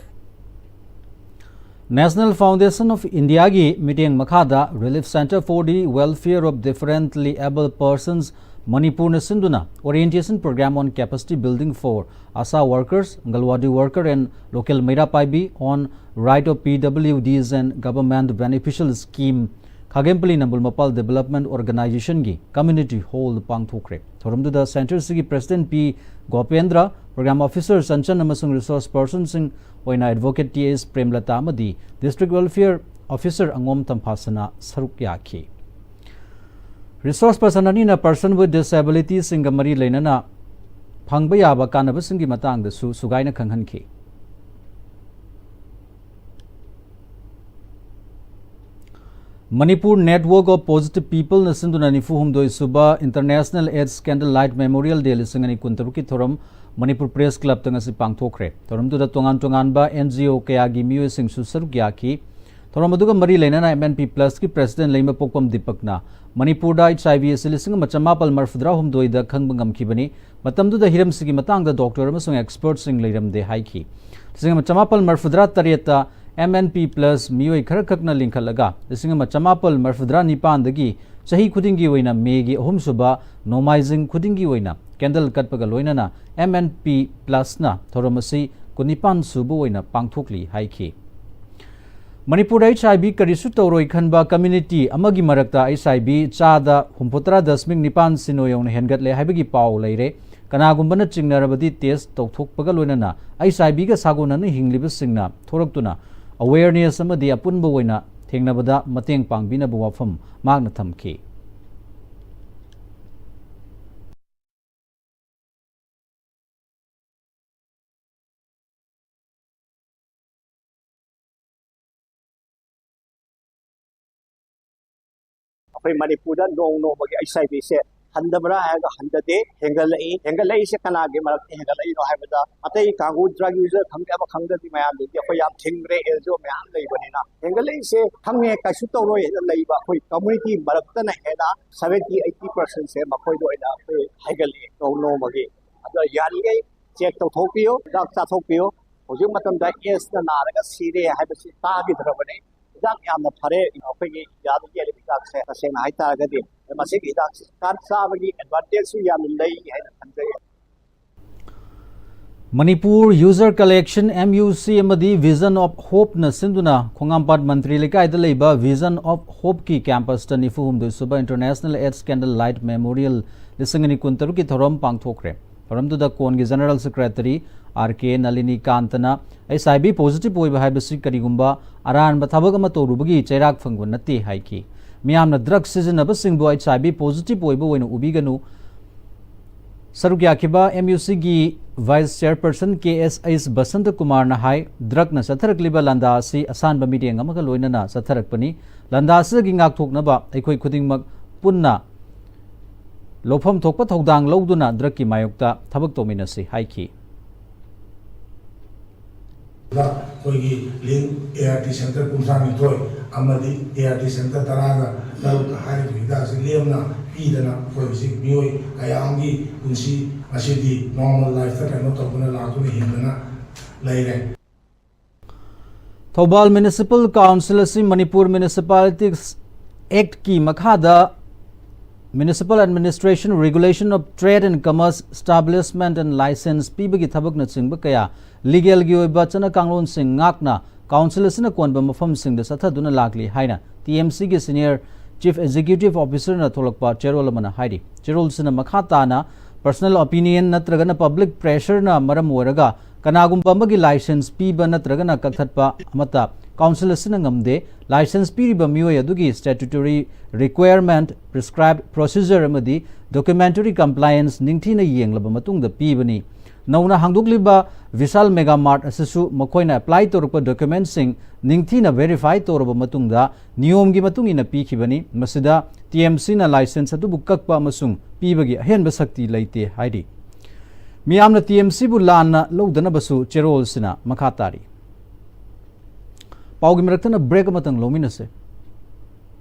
National Foundation of Indiaꯒꯤ ꯃꯤꯠꯌꯦꯡ ꯃꯈꯥꯗ Relief Centre for the Welfare of Differently Abled Persons ꯃꯅꯤꯄꯨꯔꯅ ꯁꯤꯟꯗꯨꯅ Orientation Programme on Capacity Building for ASHA Workers, Anganwadi Worker and Local ꯃꯩꯔꯥ ꯄꯥꯏꯕꯤ on Right of P W Ds and Government Beneficial Scheme ꯈꯥꯒꯦꯝꯄꯂꯤ ꯅꯝꯕꯨꯜ ꯃꯄꯥꯜ Development Organisationꯒꯤ Community Hall ꯄꯥꯡꯊꯣꯛꯈ꯭ꯔꯦ꯫ ꯊꯧꯔꯝꯗꯨꯗ centreꯁꯤꯒꯤ President P ꯒꯣꯄꯦꯟꯗ꯭ꯔ, Programme Officer Chanchan ꯑꯃꯁꯨꯡ resource personꯁꯤꯡ ꯑꯣꯏꯅ Advocate T S ꯄ꯭ꯔꯦꯝꯂꯇꯥ ꯑꯃꯗꯤ District Welfare Officer ꯑꯉꯣꯝ ꯇꯝꯐꯥꯁꯅꯥ ꯁꯔꯨꯛ ꯌꯥꯈꯤ꯫ Resource person ꯑꯅꯤꯅ person with disabilityꯁꯤꯡꯒ ꯃꯔꯤ ꯂꯩꯅꯅ ꯐꯪꯕ ꯌꯥꯕ ꯀꯥꯟꯅꯕꯁꯤꯡꯒꯤ ꯃꯇꯥꯡꯗꯁꯨ ꯁꯨꯒꯥꯏꯅ ꯈꯪꯍꯟꯈꯤ꯫ Manipur Network of Positive Peopleꯅ ꯁꯤꯟꯗꯨꯅ ꯅꯤꯐꯨ ꯍꯨꯝꯗꯣꯏ ꯁꯨꯕ International AIDS Candle Light Memorial Day ꯂꯤꯁꯤꯡ ꯑꯅꯤ ꯀꯨꯟꯇꯔꯨꯛꯀꯤ ꯊꯧꯔꯝ ꯃꯅꯤꯄꯨꯔ Press Clubꯇ ꯉꯁꯤ ꯄꯥꯡꯊꯣꯛꯈ꯭ꯔꯦ꯫ ꯊꯧꯔꯝꯗꯨꯗ ꯇꯣꯉꯥꯟ ꯇꯣꯉꯥꯟꯕ N G O ꯀꯌꯥꯒꯤ ꯃꯤꯑꯣꯏꯁꯤꯡꯁꯨ ꯁꯔꯨꯛ ꯌꯥꯈꯤ꯫ ꯊꯧꯔꯝ ꯑꯗꯨꯒ ꯃꯔꯤ ꯂꯩꯅꯅ M N P Plusꯀꯤ President ꯂꯩꯃꯄꯣꯛꯄꯝ ꯗꯤꯄꯛꯅ ꯃꯅꯤꯄꯨꯔꯗ H I V ꯑꯁꯤ ꯂꯤꯁꯤꯡ ꯑꯃ ꯆꯃꯥꯄꯜ ꯃꯔꯐꯨꯇꯔꯥ ꯍꯨꯝꯗꯣꯏꯗ ꯈꯪꯕ ꯉꯝꯈꯤꯕꯅꯤ꯫ ꯃꯇꯝꯗꯨꯗ ꯍꯤꯔꯝꯁꯤꯒꯤ ꯃꯇꯥꯡꯗ doctor ꯑꯃꯁꯨꯡ expertꯁꯤꯡ ꯂꯩꯔꯝꯗꯦ ꯍꯥꯏꯈꯤ꯫ ꯂꯤꯁꯤꯡ ꯑꯃ ꯆꯃꯥꯄꯜ ꯃꯔꯐꯨꯇꯔꯥ ꯇꯔꯦꯠꯇ M N P Plus ꯃꯤꯑꯣꯏ ꯈꯔꯈꯛꯅ ꯂꯤꯡꯈꯠꯂꯒ ꯂꯤꯁꯤꯡ ꯑꯃ ꯆꯃꯥꯄꯜ ꯃꯔꯐꯨꯇꯔꯥ ꯅꯤꯄꯥꯟꯗꯒꯤ ꯆꯍꯤ ꯈꯨꯗꯤꯡꯒꯤ ꯑꯣꯏꯅ Mayꯒꯤ ꯑꯍꯨꯝꯁꯨꯕ ꯅꯣꯡꯃꯥꯏꯖꯤꯡ ꯈꯨꯗꯤꯡꯒꯤ ꯑꯣꯏꯅ candle ꯀꯠꯄꯒ ꯂꯣꯏꯅꯅ M N P Plusꯅ ꯊꯧꯔꯝ ꯑꯁꯤ ꯀꯨꯟꯅꯤꯄꯥꯟ ꯁꯨꯕ ꯑꯣꯏꯅ ꯄꯥꯡꯊꯣꯛꯂꯤ ꯍꯥꯏꯈꯤ꯫ ꯃꯅꯤꯄꯨꯔꯗ H I V ꯀꯔꯤꯁꯨ ꯇꯧꯔꯣꯏ ꯈꯟꯕ community ꯑꯃꯒꯤ ꯃꯔꯛꯇ H I V ꯆꯥꯗ ꯍꯨꯝꯐꯨꯇꯔꯥ ꯗꯁꯃꯤꯛ ꯅꯤꯄꯥꯟ ꯁꯤꯅꯣ ꯌꯧꯅ ꯍꯦꯟꯒꯠꯂꯦ ꯍꯥꯏꯕꯒꯤ ꯄꯥꯎ ꯂꯩꯔꯦ꯫ ꯀꯅꯥꯒꯨꯝꯕꯅ ꯆꯤꯡꯅꯔꯕꯗꯤ test ꯇꯧꯊꯣꯛꯄꯒ ꯂꯣꯏꯅꯅ H I Vꯒ ꯁꯥꯒꯣꯟꯅꯅ ꯍꯤꯡꯂꯤꯕꯁꯤꯡꯅ ꯊꯣꯔꯛꯇꯨꯅ ꯑꯦꯋꯦꯌꯔꯅꯦꯁ ꯑꯃꯗꯤ ꯑꯄꯨꯟꯕ ꯑꯣꯏꯅ ꯊꯦꯡꯅꯕꯗ ꯃꯇꯦꯡ ꯄꯥꯡꯕꯤꯅꯕ ꯋꯥꯐꯝ ꯃꯍꯥꯛꯅ ꯊꯝꯈꯤ꯫ ꯑꯩꯈꯣꯏ ꯃꯅꯤꯄꯨꯔꯗ ꯅꯣꯡ ꯅꯣꯡꯃꯒꯤ ꯑꯩꯆ ꯑꯥꯏ ꯚꯤꯁꯦ ꯍꯟꯊꯕ꯭ꯔꯥ ꯍꯥꯏꯔꯒ ꯍꯟꯊꯗꯦ, ꯍꯦꯟꯒꯠꯂꯛꯏ꯫ ꯍꯦꯟꯒꯠꯂꯛꯏꯁꯦ ꯀꯅꯥꯒꯤ ꯃꯔꯛꯇ ꯍꯦꯟꯒꯠꯂꯛꯏꯅꯣ ꯍꯥꯏꯕꯗ, ꯑꯇꯩ ꯀꯥꯡꯕꯨ, ꯗ꯭ꯔꯒ ꯌꯨꯖꯔ ꯈꯪꯗꯦ, ꯑꯃ ꯈꯪꯗꯦ, ꯃꯌꯥꯝꯗꯨꯗꯤ ꯑꯩꯈꯣꯏ ꯌꯥꯝ ꯊꯤꯡꯈ꯭ꯔꯦ, ꯑꯦꯟ ꯖꯤ ꯑꯣ ꯃꯌꯥꯝ ꯂꯩꯕꯅꯤꯅ꯫ ꯍꯦꯟꯒꯠꯂꯛꯏꯁꯦ ꯈꯪꯉꯦ, ꯀꯩꯁꯨ ꯇꯧꯔꯣꯏ ꯍꯥꯏꯅ ꯂꯩꯕ ꯑꯩꯈꯣꯏ ꯀꯝꯃꯨꯅꯤꯇꯤ ꯃꯔꯛꯇꯅ ꯍꯦꯟꯅ ꯁꯚꯦꯟꯇꯤ ꯑꯩꯠꯇꯤ ꯄꯥꯔꯁꯦꯟꯁꯦ ꯃꯈꯣꯏꯗ ꯑꯣꯏꯅ ꯑꯩꯈꯣꯏ ꯍꯥꯏꯒꯠꯂꯛꯑꯦ ꯅꯣꯡ ꯅꯣꯡꯃꯒꯤ꯫ ꯑꯗꯣ ꯌꯥꯔꯤꯉꯩ ꯆꯦꯛ ꯇꯧꯊꯣꯛꯄꯤꯌꯨ, ꯍꯤꯗꯥꯛ ꯆꯥꯊꯣꯛꯄꯤꯌꯨ꯫ ꯍꯧꯖꯤꯛ ꯃꯇꯝꯗ ꯑꯦꯁꯅ ꯅꯥꯔꯒ ꯁꯤꯔꯦ ꯍꯥꯏꯕꯁꯤ ꯇꯥꯈꯤꯗ꯭ꯔꯕꯅꯤ꯫ ꯍꯤꯗꯥꯛ ꯌꯥꯝꯅ ꯐꯔꯦ꯫ ꯑꯩꯈꯣꯏꯒꯤ ꯏꯟꯗꯤꯌꯥꯗ ꯌꯦꯜꯂꯤꯕ ꯍꯤꯗꯥꯛꯁꯦ ꯇꯁꯦꯡꯅ ꯍꯥꯏꯇꯥꯔꯒꯗꯤ ꯃꯁꯤꯒꯤ ꯍꯤꯗꯥꯛꯁꯤ ꯀꯥꯟ ꯆꯥꯕꯒꯤ ꯑꯦꯗꯚꯥꯟꯇꯦꯖꯁꯨ ꯌꯥꯝꯅ ꯂꯩ ꯍꯥꯏꯅ ꯈꯟꯖꯩ꯫ Manipur user collection, M U C, ꯑꯃꯗꯤ ꯚꯤꯖꯟ ꯑꯣꯐ ꯍꯣꯞꯅ ꯁꯤꯟꯗꯨꯅ ꯈꯣꯡꯉꯥꯝꯄꯥꯠ ꯃꯟꯇ꯭ꯔꯤ ꯂꯩꯀꯥꯏꯗ ꯂꯩꯕ ꯚꯤꯖꯟ ꯑꯣꯐ ꯍꯣꯞꯀꯤ ꯀꯦꯝꯄꯁꯇ ꯅꯤꯐꯨ ꯍꯨꯝꯗꯣꯏ ꯁꯨꯕ international ads candle light memorial ꯂꯤꯁꯤꯡ ꯑꯅꯤ ꯀꯨꯟꯇꯔꯨꯛꯀꯤ ꯊꯧꯔꯝ ꯄꯥꯡꯊꯣꯛꯈ꯭ꯔꯦ꯫ ꯊꯧꯔꯝꯗꯨꯗ ꯀꯣꯟꯒꯤ ꯖꯦꯅꯔꯦꯜ ꯁꯦꯀ꯭ꯔꯦꯇꯔꯤ ꯑꯥꯔ ꯀꯦ ꯅꯂꯤꯅꯤꯀꯥꯟꯇꯅ ꯑꯩꯆ ꯑꯥꯏ ꯚꯤ ꯄꯣꯖꯤꯇꯤꯚ ꯑꯣꯏꯕ ꯍꯥꯏꯕꯁꯤ ꯀꯔꯤꯒꯨꯝꯕ ꯑꯔꯥꯟꯕ ꯊꯕꯛ ꯑꯃ ꯇꯧꯔꯨꯕꯒꯤ ꯆꯩꯔꯥꯛ ꯐꯪꯕ ꯅꯠꯇꯦ ꯍꯥꯏꯈꯤ꯫ ꯃꯤꯌꯥꯝꯅ ꯗ꯭ꯔꯒ ꯁꯤꯖꯤꯟꯅꯕꯁꯤꯡꯕꯨ ꯑꯩꯆ ꯑꯥꯏ ꯚꯤ ꯄꯣꯖꯤꯇꯤꯚ ꯑꯣꯏꯕ ꯑꯣꯏꯅ ꯎꯕꯤꯒꯅꯨ꯫ ꯁꯔꯨꯛ ꯌꯥꯈꯤꯕ ꯑꯦꯝ ꯌꯨ ꯁꯤꯒꯤ ꯚꯥꯏꯁ ꯆꯦꯌꯔꯄꯔꯁꯟ ꯀꯦ ꯑꯦꯁ ꯑꯩꯆ ꯕꯁꯟꯇ ꯀꯨꯃꯥꯔꯅ ꯍꯥꯏ, ꯗ꯭ꯔꯒꯅ ꯆꯠꯊꯔꯛꯂꯤꯕ ꯂꯥꯟꯗꯥ ꯑꯁꯤ ꯑꯁꯥꯟꯕ ꯃꯤꯠꯌꯦꯡ ꯑꯃꯒ ꯂꯣꯏꯅꯅ ꯆꯠꯊꯔꯛꯄꯅꯤ꯫ ꯂꯥꯟꯗꯥ ꯑꯁꯤꯗꯒꯤ ꯉꯥꯛꯊꯣꯛꯅꯕ ꯑꯩꯈꯣꯏ ꯈꯨꯗꯤꯡꯃꯛ ꯄꯨꯟꯅ ꯂꯧꯐꯝ ꯊꯣꯛꯄ ꯊꯧꯗꯥꯡ ꯂꯧꯗꯨꯅ ꯗ꯭ꯔꯒꯀꯤ ꯃꯥꯌꯣꯛꯇ ꯊꯕꯛ ꯇꯧꯃꯤꯟꯅꯁꯤ ꯍꯥꯏꯈꯤ꯫ ꯑꯩꯈꯣꯏꯒꯤ ꯂꯤꯟ ꯑꯦ ꯑꯥꯔ ꯇꯤ ꯁꯦꯟꯇꯔ ꯀꯨꯟꯊ꯭ꯔꯥ ꯅꯤꯊꯣꯏ ꯑꯃꯗꯤ ꯑꯦ ꯑꯥꯔ ꯇꯤ ꯁꯦꯟꯇꯔ ꯇꯔꯥꯒ ꯇꯔꯨꯛꯇ ꯍꯥꯏꯔꯤꯕ ꯍꯤꯗꯥꯛꯁꯦ ꯂꯦꯝꯅ ꯄꯤꯗꯅ ꯑꯩꯈꯣꯏ ꯍꯧꯖꯤꯛ ꯃꯤꯑꯣꯏ ꯀꯌꯥ ꯑꯃꯒꯤ ꯄꯨꯟꯁꯤ ꯉꯁꯤꯗꯤ ꯅꯣꯔꯃꯦꯜ ꯂꯥꯏꯐꯇ ꯀꯩꯅꯣ ꯇꯧꯗꯨꯅ ꯂꯥꯛꯇꯨꯅ ꯍꯤꯡꯗꯅ ꯂꯩꯔꯦ꯫ ꯊꯧꯕꯥꯜ ꯃ꯭ꯌꯨꯅꯤꯁꯤꯄꯥꯜ ꯀꯥꯎꯟꯁꯤꯜ ꯑꯁꯤ ꯃꯅꯤꯄꯨꯔ ꯃ꯭ꯌꯨꯅꯤꯁꯤꯄꯥꯂꯤꯇꯤꯁ ꯑꯦꯛꯠꯀꯤ ꯃꯈꯥꯗ Municipal Administration Regulation of Trade and Commerce Establishment and License ꯄꯤꯕꯒꯤ ꯊꯕꯛꯅꯆꯤꯡꯕ ꯀꯌꯥ ꯂꯤꯒꯦꯜꯒꯤ ꯑꯣꯏꯕ ꯆꯠꯅ ꯀꯥꯡꯂꯣꯟꯁꯤꯡ ꯉꯥꯛꯅ ꯀꯥꯎꯟꯁꯤꯜ ꯑꯁꯤꯅ ꯀꯣꯟꯕ ꯃꯐꯝꯁꯤꯡꯗ ꯆꯠꯊꯗꯨꯅ ꯂꯥꯛꯂꯤ ꯍꯥꯏꯅ ꯇꯤ ꯑꯦꯝ ꯁꯤꯒꯤ ꯁꯤꯅꯤꯌꯔ ꯆꯤꯐ ꯑꯦꯛꯖꯤꯀ꯭ꯌꯨꯇꯤꯚ ꯑꯣꯐꯤꯁꯔꯅ ꯊꯣꯛꯂꯛꯄ ꯆꯦꯔꯣꯜ ꯑꯃꯅ ꯍꯥꯏꯔꯤ꯫ ꯆꯦꯔꯣꯜꯁꯤꯅ ꯃꯈꯥ ꯇꯥꯅ ꯄꯔꯁꯅꯦꯜ ꯑꯣꯄꯤꯅꯤꯌꯟ ꯅꯠꯇ꯭ꯔꯒꯅ ꯄꯕ꯭ꯂꯤꯛ ꯄ꯭ꯔꯦꯁꯔꯅ ꯃꯔꯝ ꯑꯣꯏꯔꯒ ꯀꯅꯥꯒꯨꯝꯕ ꯑꯃꯒꯤ ꯂꯥꯏꯁꯦꯟꯁ ꯄꯤꯕ ꯅꯠꯇ꯭ꯔꯒꯅ ꯀꯛꯊꯠꯄ ꯑꯃꯠꯇ ꯀꯥꯎꯟꯁꯤꯜ ꯑꯁꯤꯅ ꯉꯝꯗꯦ꯫ ꯂꯥꯏꯁꯦꯟꯁ ꯄꯤꯔꯤꯕ ꯃꯤꯑꯣꯏ ꯑꯗꯨꯒꯤ statutory requirement, prescribed procedure ꯑꯃꯗꯤ documentary compliance ꯅꯤꯡꯊꯤꯅ ꯌꯦꯡꯂꯕ ꯃꯇꯨꯡꯗ ꯄꯤꯕꯅꯤ꯫ ꯅꯧꯅ ꯍꯥꯡꯗꯣꯛꯂꯤꯕ ꯚꯤꯁꯥꯜ ꯃꯦꯒꯥ ꯃꯥꯔꯠ ꯑꯁꯤꯁꯨ ꯃꯈꯣꯏꯅ apply ꯇꯧꯔꯛꯄ documentꯁꯤꯡ ꯅꯤꯡꯊꯤꯅ verify ꯇꯧꯔꯕ ꯃꯇꯨꯡꯗ ꯅꯤꯌꯣꯝꯒꯤ ꯃꯇꯨꯡ ꯏꯟꯅ ꯄꯤꯈꯤꯕꯅꯤ꯫ ꯃꯁꯤꯗ TMCꯅ ꯂꯥꯏꯁꯦꯟꯁ ꯑꯗꯨꯕꯨ ꯀꯛꯄ ꯑꯃꯁꯨꯡ ꯄꯤꯕꯒꯤ ꯑꯍꯦꯟꯕ ꯁꯛꯇꯤ ꯂꯩꯇꯦ ꯍꯥꯏꯔꯤ꯫ ꯃꯤꯌꯥꯝꯅ TMCꯕꯨ ꯂꯥꯟꯅ ꯂꯧꯗꯅꯕꯁꯨ ꯆꯦꯔꯣꯜꯁꯤꯅ ꯃꯈꯥ ꯇꯥꯔꯤ꯫ ꯄꯥꯎꯒꯤ ꯃꯔꯛꯇꯅ break ꯑꯃꯇꯪ ꯂꯧꯃꯤꯟꯅꯁꯦ꯫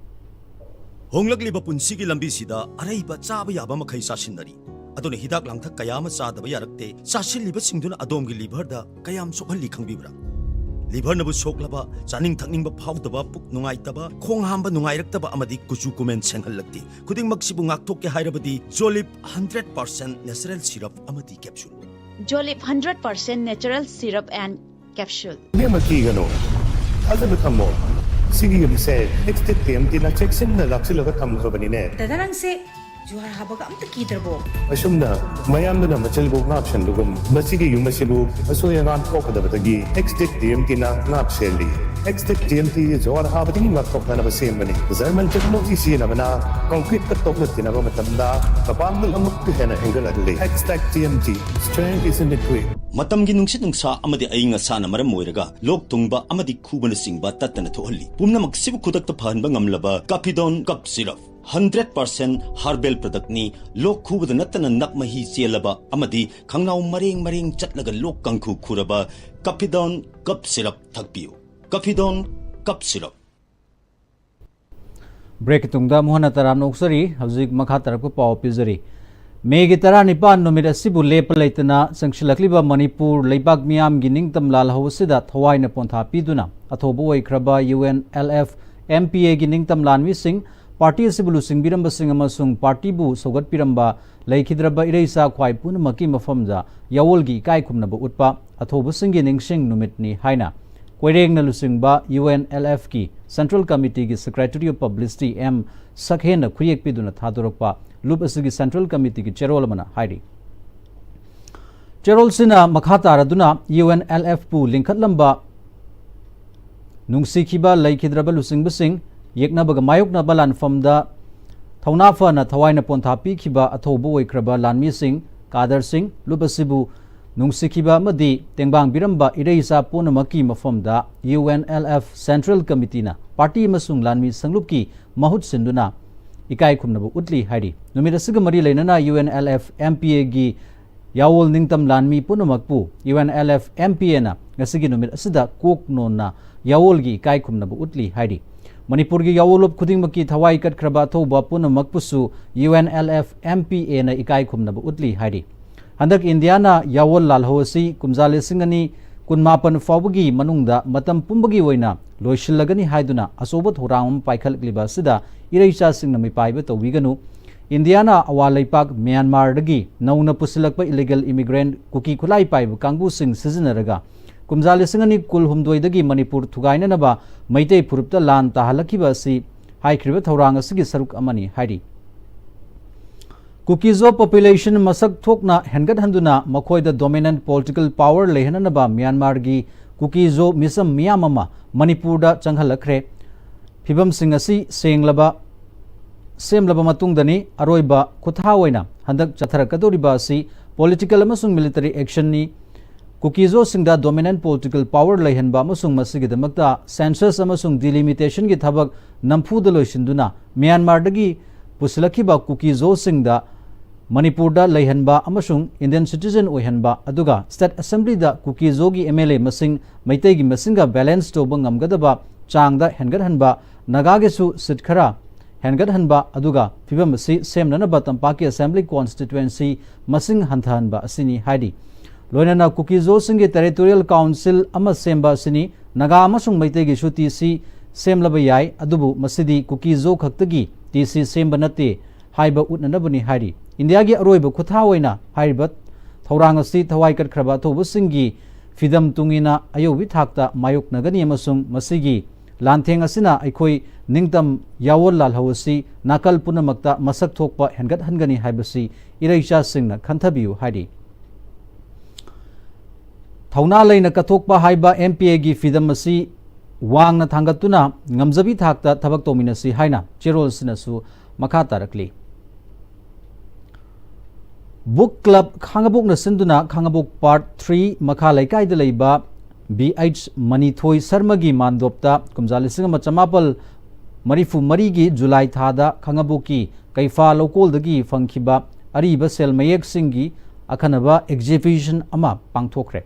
ꯍꯣꯡꯂꯛꯂꯤꯕ ꯄꯨꯟꯁꯤꯒꯤ ꯂꯝꯕꯤꯁꯤꯗ ꯑꯔꯩꯕ ꯆꯥꯕ ꯌꯥꯕ ꯃꯈꯩ ꯆꯥꯁꯤꯟꯅꯔꯤ꯫ ꯑꯗꯨꯅ ꯍꯤꯗꯥꯛ ꯂꯥꯡꯊꯛ ꯀꯌꯥ ꯑꯃ ꯆꯥꯗꯕ ꯌꯥꯔꯛꯇꯦ꯫ ꯆꯥꯁꯤꯜꯂꯤꯕꯁꯤꯡꯗꯨꯅ ꯑꯗꯣꯝꯒꯤ liverꯗ ꯀꯌꯥꯝ ꯁꯣꯛꯍꯜꯂꯤ ꯈꯪꯕꯤꯕ꯭ꯔꯥ? Liverꯅꯕꯨ ꯁꯣꯛꯂꯕ, ꯆꯥꯅꯤꯡ ꯊꯛꯅꯤꯡꯕ ꯐꯥꯎꯗꯕ, ꯄꯨꯛ ꯅꯨꯡꯉꯥꯏꯇꯕ, ꯈꯣꯡ ꯍꯥꯝꯕ ꯅꯨꯡꯉꯥꯏꯔꯛꯇꯕ ꯑꯃꯗꯤ ꯀꯨꯆꯨ ꯀꯨꯃꯦꯟ ꯁꯦꯡꯍꯜꯂꯛꯇꯦ꯫ ꯈꯨꯗꯤꯡꯃꯛꯁꯤꯕꯨ ꯉꯥꯛꯊꯣꯛꯀꯦ ꯍꯥꯏꯔꯕꯗꯤ Jolib hundred percent natural syrup ꯑꯃꯗꯤ capsule꯫ Jolib hundred percent natural syrup and capsule. ꯏꯕꯦꯝꯃ, ꯀꯤꯒꯅꯨ, ꯊꯥꯖꯕ ꯊꯝꯃꯣ꯫ ꯁꯤꯒꯤ ꯌꯨꯝꯁꯦ Extech TMTꯅ ꯆꯦꯛꯁꯤꯟꯅ ꯂꯥꯛꯁꯤꯜꯂꯒ ꯊꯝꯈ꯭ꯔꯕꯅꯤꯅꯦ꯫ ꯗꯗꯥ, ꯅꯪꯁꯦ ꯖꯨꯍꯥꯔ ꯍꯥꯕꯒ ꯑꯝꯇ ꯀꯤꯗ꯭ꯔꯕꯣ? ꯑꯁꯨꯝꯅ ꯃꯌꯥꯝꯗꯨꯅ ꯃꯆꯤꯜꯕꯨ ꯉꯥꯛ ꯁꯦꯟꯕꯒꯨꯝ, ꯃꯁꯤꯒꯤ ꯌꯨꯝ ꯑꯁꯤꯕꯨ ꯑꯁꯣꯏ ꯑꯉꯥꯝ ꯊꯣꯛꯀꯗꯕꯗꯒꯤ Extech TMTꯅ ꯉꯥꯛ ꯁꯦꯜꯂꯤ꯫ Extech TMT ꯖꯨꯍꯥꯔ ꯍꯥꯕꯗꯒꯤ ꯉꯥꯛꯊꯣꯛꯅꯅꯕ ꯁꯦꯝꯕꯅꯤ꯫ German technology ꯁꯤꯖꯤꯟꯅꯕꯅ concreteꯀ ꯇꯣꯛꯅ ꯇꯤꯟꯅꯕ ꯃꯇꯝꯗ ꯃꯄꯥꯡꯒꯜ ꯑꯃꯨꯛꯀ ꯍꯦꯟꯅ ꯍꯦꯟꯒꯠꯍꯜꯂꯤ꯫ Extech TMT, strength is in the grit꯫ ꯃꯇꯝꯒꯤ ꯅꯨꯡꯁꯤꯠ ꯅꯨꯡꯁꯥ ꯑꯃꯗꯤ ꯑꯏꯪ ꯑꯁꯥꯅ ꯃꯔꯝ ꯑꯣꯏꯔꯒ ꯂꯣꯛ ꯊꯨꯡꯕ ꯑꯃꯗꯤ ꯈꯨꯕꯅꯆꯤꯡꯕ ꯇꯠꯇꯅ ꯊꯣꯛꯍꯜꯂꯤ꯫ ꯄꯨꯝꯅꯃꯛꯁꯤꯕꯨ ꯈꯨꯗꯛꯇ ꯐꯍꯟꯕ ꯉꯝꯂꯕ Capidon Cough Syrup, hundred percent herbal productꯅꯤ꯫ ꯂꯣꯛ ꯈꯨꯕꯗ ꯅꯠꯇꯅ ꯅꯞ ꯃꯍꯤ ꯆꯦꯜꯂꯕ ꯑꯃꯗꯤ ꯈꯪꯅꯥꯎ ꯃꯔꯦꯡ ꯃꯔꯦꯡ ꯆꯠꯂꯒ ꯂꯣꯛ ꯀꯥꯡꯈꯨ ꯈꯨꯔꯕ Capidon Cough Syrup ꯊꯛꯄꯤꯌꯨ꯫ Capidon Cough Syrup꯫ Breakꯀꯤ ꯇꯨꯡꯗ ꯑꯃꯨꯛ ꯍꯟꯅ ꯇꯔꯥꯝꯅ ꯑꯣꯛꯆꯔꯤ꯫ ꯍꯧꯖꯤꯛ ꯃꯈꯥ ꯇꯥꯔꯛꯄ ꯄꯥꯎ ꯄꯤꯖꯔꯤ꯫ Mayꯒꯤ ꯇꯔꯥꯅꯤꯄꯥꯟ ꯅꯨꯃꯤꯠ ꯑꯁꯤꯕꯨ ꯂꯦꯞꯄ ꯂꯩꯇꯅ ꯆꯪꯁꯤꯜꯂꯛꯂꯤꯕ ꯃꯅꯤꯄꯨꯔ ꯂꯩꯕꯥꯛ ꯃꯤꯌꯥꯝꯒꯤ ꯅꯤꯡꯇꯝ ꯂꯥꯜꯍꯧ ꯑꯁꯤꯗ ꯊꯋꯥꯏꯅ ꯄꯣꯟꯊꯥ ꯄꯤꯗꯨꯅ ꯑꯊꯧꯕ ꯑꯣꯏꯈ꯭ꯔꯕ UNLF MPAꯒꯤ ꯅꯤꯡꯇꯝ ꯂꯥꯟꯃꯤꯁꯤꯡ, party ꯑꯁꯤꯕꯨ ꯂꯨꯆꯤꯡꯕꯤꯔꯝꯕꯁꯤꯡ ꯑꯃꯁꯨꯡ partyꯕꯨ ꯁꯧꯒꯠꯄꯤꯔꯝꯕ ꯂꯩꯈꯤꯗ꯭ꯔꯕ ꯏꯔꯩꯆꯥ ꯈ꯭ꯋꯥꯏ ꯄꯨꯝꯅꯃꯛꯀꯤ ꯃꯐꯝꯗ ꯌꯥꯑꯣꯜꯒꯤ ꯏꯀꯥꯏ ꯈꯨꯝꯅꯕ ꯎꯠꯄ ꯑꯊꯧꯕꯁꯤꯡꯒꯤ ꯅꯤꯡꯁꯤꯡ ꯅꯨꯃꯤꯠꯅꯤ ꯍꯥꯏꯅ ꯀꯣꯏꯔꯦꯡꯅ ꯂꯨꯆꯤꯡꯕ UNLFꯀꯤ Central Committeeꯒꯤ Secretary of Publicity M ꯁꯛꯍꯦꯟꯅ ꯈꯨꯌꯦꯛ ꯄꯤꯗꯨꯅ ꯊꯥꯗꯣꯔꯛꯄ ꯂꯨꯞ ꯑꯁꯤꯒꯤ Central Committeeꯒꯤ ꯆꯦꯔꯣꯜ ꯑꯃꯅ ꯍꯥꯏꯔꯤ꯫ ꯆꯦꯔꯣꯜꯁꯤꯅ ꯃꯈꯥ ꯇꯥꯔꯗꯨꯅ ꯌꯨ ꯑꯦꯟ ꯑꯦꯜ ꯑꯦꯐꯄꯨ ꯂꯤꯡꯈꯠꯂꯝꯕ ꯅꯨꯡꯁꯤꯈꯤꯕ ꯂꯩꯈꯤꯗ꯭ꯔꯕ ꯂꯨꯆꯤꯡꯕꯁꯤꯡ ꯌꯦꯛꯅꯕꯒ ꯃꯥꯌꯣꯛꯅꯕ ꯂꯥꯟꯐꯝꯗ ꯊꯧꯅꯥ ꯐꯅ ꯊꯋꯥꯏꯅ ꯄꯣꯟꯊꯥ ꯄꯤꯈꯤꯕ ꯑꯊꯧꯕ ꯑꯣꯏꯈ꯭ꯔꯕ ꯂꯥꯟꯃꯤꯁꯤꯡ ꯀꯥꯗꯔꯁꯤꯡ ꯂꯨꯞ ꯑꯁꯤꯕꯨ ꯅꯨꯡꯁꯤꯈꯤꯕ ꯑꯃꯗꯤ ꯇꯦꯡꯕꯥꯡꯕꯤꯔꯝꯕ ꯏꯔꯩ ꯏꯆꯥ ꯄꯨꯝꯅꯃꯛꯀꯤ ꯃꯐꯝꯗ U N L F central ꯀꯃꯤꯇꯤꯅ ꯄꯥꯔꯇꯤ ꯑꯃꯁꯨꯡ ꯂꯥꯟꯃꯤ ꯁꯪꯂꯨꯞꯀꯤ ꯃꯍꯨꯠ ꯁꯤꯟꯗꯨꯅ ꯏꯀꯥꯏ ꯈꯨꯝꯅꯕ ꯎꯠꯂꯤ ꯍꯥꯏꯔꯤ꯫ ꯅꯨꯃꯤꯠ ꯑꯁꯤꯒ ꯃꯔꯤ ꯂꯩꯅꯅ U N L F M P ꯑꯦꯒꯤ ꯌꯥꯋꯣꯜ ꯅꯤꯡꯇꯝ ꯂꯥꯟꯃꯤ ꯄꯨꯝꯅꯃꯛꯄꯨ U N L F M P ꯑꯦꯅ ꯉꯁꯤꯒꯤ ꯅꯨꯃꯤꯠ ꯑꯁꯤꯗ ꯀꯣꯛ ꯅꯣꯟꯅ ꯌꯥꯋꯣꯜꯒꯤ ꯏꯀꯥꯏ ꯈꯨꯝꯅꯕ ꯎꯠꯂꯤ ꯍꯥꯏꯔꯤ꯫ ꯃꯅꯤꯄꯨꯔꯒꯤ ꯌꯥꯋꯣꯜꯂꯣꯞ ꯈꯨꯗꯤꯡꯃꯛꯀꯤ ꯊꯋꯥꯏ ꯀꯠꯈ꯭ꯔꯕ ꯑꯊꯧꯕ ꯄꯨꯝꯅꯃꯛꯄꯨꯁꯨ U N L F M P ꯑꯦꯅ ꯏꯀꯥꯏ ꯈꯨꯝꯅꯕ ꯎꯠꯂꯤ ꯍꯥꯏꯔꯤ꯫ ꯍꯟꯗꯛ ꯏꯟꯗꯤꯌꯥꯅ ꯌꯥꯋꯣꯜ ꯂꯥꯜꯍꯧ ꯑꯁꯤ ꯀꯨꯝꯖꯥ ꯂꯤꯁꯤꯡ ꯑꯅꯤ ꯀꯨꯟꯃꯥꯄꯟ ꯐꯥꯎꯕꯒꯤ ꯃꯅꯨꯡꯗ ꯃꯇꯝ ꯄꯨꯝꯕꯒꯤ ꯑꯣꯏꯅ ꯂꯣꯏꯁꯤꯜꯂꯒꯅꯤ ꯍꯥꯏꯗꯨꯅ ꯑꯆꯧꯕ ꯊꯧꯔꯥꯡ ꯑꯃ ꯄꯥꯏꯈꯠꯂꯛꯂꯤꯕ ꯑꯁꯤꯗ ꯏꯔꯩꯆꯥꯁꯤꯡꯅ ꯃꯤꯄꯥꯏꯕ ꯇꯧꯕꯤꯒꯅꯨ꯫ ꯏꯟꯗꯤꯌꯥꯅ ꯑꯋꯥ ꯂꯩꯄꯥꯛ ꯃ꯭ꯌꯥꯟꯃꯥꯔꯗꯒꯤ ꯅꯧꯅ ꯄꯨꯁꯤꯜꯂꯛꯄ ꯏꯂꯤꯒꯦꯜ ꯏꯃꯤꯒ꯭ꯔꯦꯟꯠ ꯀꯨꯀꯤ ꯈꯨꯠꯂꯥꯏ ꯄꯥꯏꯕ ꯀꯥꯡꯕꯨꯁꯤꯡ ꯁꯤꯖꯤꯟꯅꯔꯒ ꯀꯨꯝꯖꯥ ꯂꯤꯁꯤꯡ ꯑꯅꯤ ꯀꯨꯟꯍꯨꯝꯗꯣꯏꯗꯒꯤ ꯃꯅꯤꯄꯨꯔ ꯊꯨꯒꯥꯏꯅꯅꯕ ꯃꯩꯇꯩ ꯐꯨꯔꯨꯞꯇ ꯂꯥꯟ ꯇꯥꯍꯜꯂꯛꯈꯤꯕ ꯑꯁꯤ ꯍꯥꯏꯈ꯭ꯔꯤꯕ ꯊꯧꯔꯥꯡ ꯑꯁꯤꯒꯤ ꯁꯔꯨꯛ ꯑꯃꯅꯤ ꯍꯥꯏꯔꯤ꯫ ꯀꯨꯀꯤꯖꯣ ꯄꯣꯄꯨꯂꯦꯁꯟ ꯃꯁꯛ ꯊꯣꯛꯅ ꯍꯦꯟꯒꯠꯍꯟꯗꯨꯅ ꯃꯈꯣꯏꯗ ꯗꯣꯃꯤꯅꯦꯟꯠ ꯄꯣꯂꯤꯇꯤꯀꯦꯜ ꯄꯥꯋꯔ ꯂꯩꯍꯟꯅꯅꯕ ꯃ꯭ꯌꯥꯟꯃꯥꯔꯒꯤ ꯀꯨꯀꯤꯖꯣ ꯃꯤꯆꯝ ꯃꯤꯌꯥꯝ ꯑꯃ ꯃꯅꯤꯄꯨꯔꯗ ꯆꯪꯍꯜꯂꯛꯈ꯭ꯔꯦ꯫ ꯐꯤꯕꯝꯁꯤꯡ ꯑꯁꯤ ꯁꯦꯡꯂꯕ ꯁꯦꯝꯂꯕ ꯃꯇꯨꯡꯗꯅꯤ ꯑꯔꯣꯏꯕ ꯈꯨꯠꯊꯥ ꯑꯣꯏꯅ ꯍꯟꯗꯛ ꯆꯠꯊꯔꯛꯀꯗꯧꯔꯤꯕ ꯑꯁꯤ ꯄꯣꯂꯤꯇꯤꯀꯦꯜ ꯑꯃꯁꯨꯡ ꯃꯤꯂꯤꯇꯔꯤ ꯑꯦꯛꯁꯟꯅꯤ꯫ ꯀꯨꯀꯤꯖꯣꯁꯤꯡꯗ ꯗꯣꯃꯤꯅꯦꯟꯠ ꯄꯣꯂꯤꯇꯤꯀꯦꯜ ꯄꯥꯋꯔ ꯂꯩꯍꯟꯕ ꯑꯃꯁꯨꯡ ꯃꯁꯤꯒꯤꯗꯃꯛꯇ ꯁꯦꯟꯁꯁ ꯑꯃꯁꯨꯡ ꯗꯤꯂꯤꯃꯤꯇꯦꯁꯟꯒꯤ ꯊꯕꯛ ꯅꯝꯐꯨꯗ ꯂꯣꯏꯁꯤꯟꯗꯨꯅ ꯃ꯭ꯌꯥꯟꯃꯥꯔꯗꯒꯤ ꯄꯨꯁꯤꯜꯂꯛꯈꯤꯕ ꯀꯨꯀꯤꯖꯣꯁꯤꯡꯗ ꯃꯅꯤꯄꯨꯔꯗ ꯂꯩꯍꯟꯕ ꯑꯃꯁꯨꯡ ꯏꯟꯗꯤꯌꯟ ꯁꯤꯇꯤꯖꯟ ꯑꯣꯏꯍꯟꯕ, ꯑꯗꯨꯒ ꯁ꯭ꯇꯦꯠ ꯑꯦꯁꯦꯝꯕ꯭ꯂꯤꯗ ꯀꯨꯀꯤꯖꯣꯒꯤ ꯑꯦꯝ ꯑꯦꯜ ꯑꯦ ꯃꯁꯤꯡ ꯃꯩꯇꯩꯒꯤ ꯃꯁꯤꯡꯒ ꯕꯦꯂꯦꯟꯁ ꯇꯧꯕ ꯉꯝꯒꯗꯕ ꯆꯥꯡꯗ ꯍꯦꯟꯒꯠꯍꯟꯕ, ꯅꯥꯒꯥꯒꯤꯁꯨ ꯁꯤꯠ ꯈꯔ ꯍꯦꯟꯒꯠꯍꯟꯕ, ꯑꯗꯨꯒ ꯐꯤꯕꯝ ꯑꯁꯤ ꯁꯦꯝꯅꯅꯕ ꯇꯝꯄꯥꯛꯀꯤ ꯑꯦꯁꯦꯝꯕ꯭ꯂꯤ ꯀꯣꯟꯁꯇꯤꯇ꯭ꯋꯦꯟꯁꯤ ꯃꯁꯤꯡ ꯍꯟꯊꯍꯟꯕ ꯑꯁꯤꯅꯤ ꯍꯥꯏꯔꯤ꯫ ꯂꯣꯏꯅꯅ ꯀꯨꯀꯤꯖꯣꯁꯤꯡꯒꯤ ꯇꯦꯔꯤꯇꯣꯔꯤꯌꯦꯜ ꯀꯥꯎꯟꯁꯤꯜ ꯑꯃ ꯁꯦꯝꯕ ꯑꯁꯤꯅꯤ꯫ ꯅꯥꯒꯥ ꯑꯃꯁꯨꯡ ꯃꯩꯇꯩꯒꯤꯁꯨ ꯇꯤ ꯁꯤ ꯁꯦꯝꯂꯕ ꯌꯥꯏ, ꯑꯗꯨꯕꯨ ꯃꯁꯤꯗꯤ ꯀꯨꯀꯤꯖꯣ ꯈꯛꯇꯒꯤ ꯇꯤ ꯁꯤ ꯁꯦꯝꯕ ꯅꯠꯇꯦ ꯍꯥꯏꯕ ꯎꯠꯅꯅꯕꯅꯤ ꯍꯥꯏꯔꯤ꯫ ꯏꯟꯗꯤꯌꯥꯒꯤ ꯑꯔꯣꯏꯕ ꯈꯨꯠꯊꯥ ꯑꯣꯏꯅ ꯍꯥꯏꯔꯤꯕ ꯊꯧꯔꯥꯡ ꯑꯁꯤ ꯊꯋꯥꯏ ꯀꯠꯈ꯭ꯔꯕ ꯑꯊꯧꯕꯁꯤꯡꯒꯤ ꯐꯤꯗꯝ ꯇꯨꯡꯏꯟꯅ ꯑꯌꯧꯕꯤ ꯊꯥꯛꯇ ꯃꯥꯌꯣꯛꯅꯒꯅꯤ ꯑꯃꯁꯨꯡ ꯃꯁꯤꯒꯤ ꯂꯥꯟꯊꯦꯡ ꯑꯁꯤꯅ ꯑꯩꯈꯣꯏ ꯅꯤꯡꯇꯝ ꯌꯥꯋꯣꯜ ꯂꯥꯜꯍꯧ ꯑꯁꯤ ꯅꯥꯀꯜ ꯄꯨꯝꯅꯃꯛꯇ ꯃꯁꯛ ꯊꯣꯛꯄ ꯍꯦꯟꯒꯠꯍꯟꯒꯅꯤ ꯍꯥꯏꯕꯁꯤ ꯏꯔꯩꯆꯥꯁꯤꯡꯅ ꯈꯟꯊꯕꯤꯌꯨ ꯍꯥꯏꯔꯤ꯫ ꯊꯧꯅꯥ ꯂꯩꯅ ꯀꯠꯊꯣꯛꯄ ꯍꯥꯏꯕ ꯑꯦꯝ ꯄꯤ ꯑꯦꯒꯤ ꯐꯤꯗꯝ ꯑꯁꯤ ꯋꯥꯡꯅ ꯊꯥꯡꯒꯠꯇꯨꯅ ꯉꯝꯖꯕꯤ ꯊꯥꯛꯇ ꯊꯕꯛ ꯇꯧꯃꯤꯟꯅꯁꯤ ꯍꯥꯏꯅ ꯆꯦꯔꯣꯜꯁꯤꯅꯁꯨ ꯃꯈꯥ ꯇꯥꯔꯛꯂꯤ꯫ ꯕꯨꯛ ꯀ꯭ꯂꯕ ꯈꯥꯡꯉꯕꯣꯛꯅ ꯁꯤꯟꯗꯨꯅ ꯈꯥꯡꯉꯕꯣꯛ ꯄꯥꯔꯠ ꯊ꯭ꯔꯤ ꯃꯈꯥ ꯂꯩꯀꯥꯏꯗ ꯂꯩꯕ ꯕꯤ ꯑꯩꯆ ꯃꯅꯤꯊꯣꯏ ꯁꯔꯃꯒꯤ ꯃꯥꯟꯗꯣꯞꯇ ꯀꯨꯝꯖꯥ ꯂꯤꯁꯤꯡ ꯑꯃ ꯆꯃꯥꯄꯜ ꯃꯔꯤꯐꯨ ꯃꯔꯤꯒꯤ ꯖꯨꯂꯥꯏ ꯊꯥꯗ ꯈꯥꯡꯉꯕꯣꯛꯀꯤ ꯀꯩꯐꯥ ꯂꯧꯀꯣꯜꯗꯒꯤ ꯐꯪꯈꯤꯕ ꯑꯔꯤꯕ ꯁꯦꯜ ꯃꯌꯦꯛꯁꯤꯡꯒꯤ ꯑꯈꯟꯅꯕ ꯑꯦꯛꯖꯤꯕꯤꯁꯟ ꯑꯃ ꯄꯥꯡꯊꯣꯛꯈ꯭ꯔꯦ꯫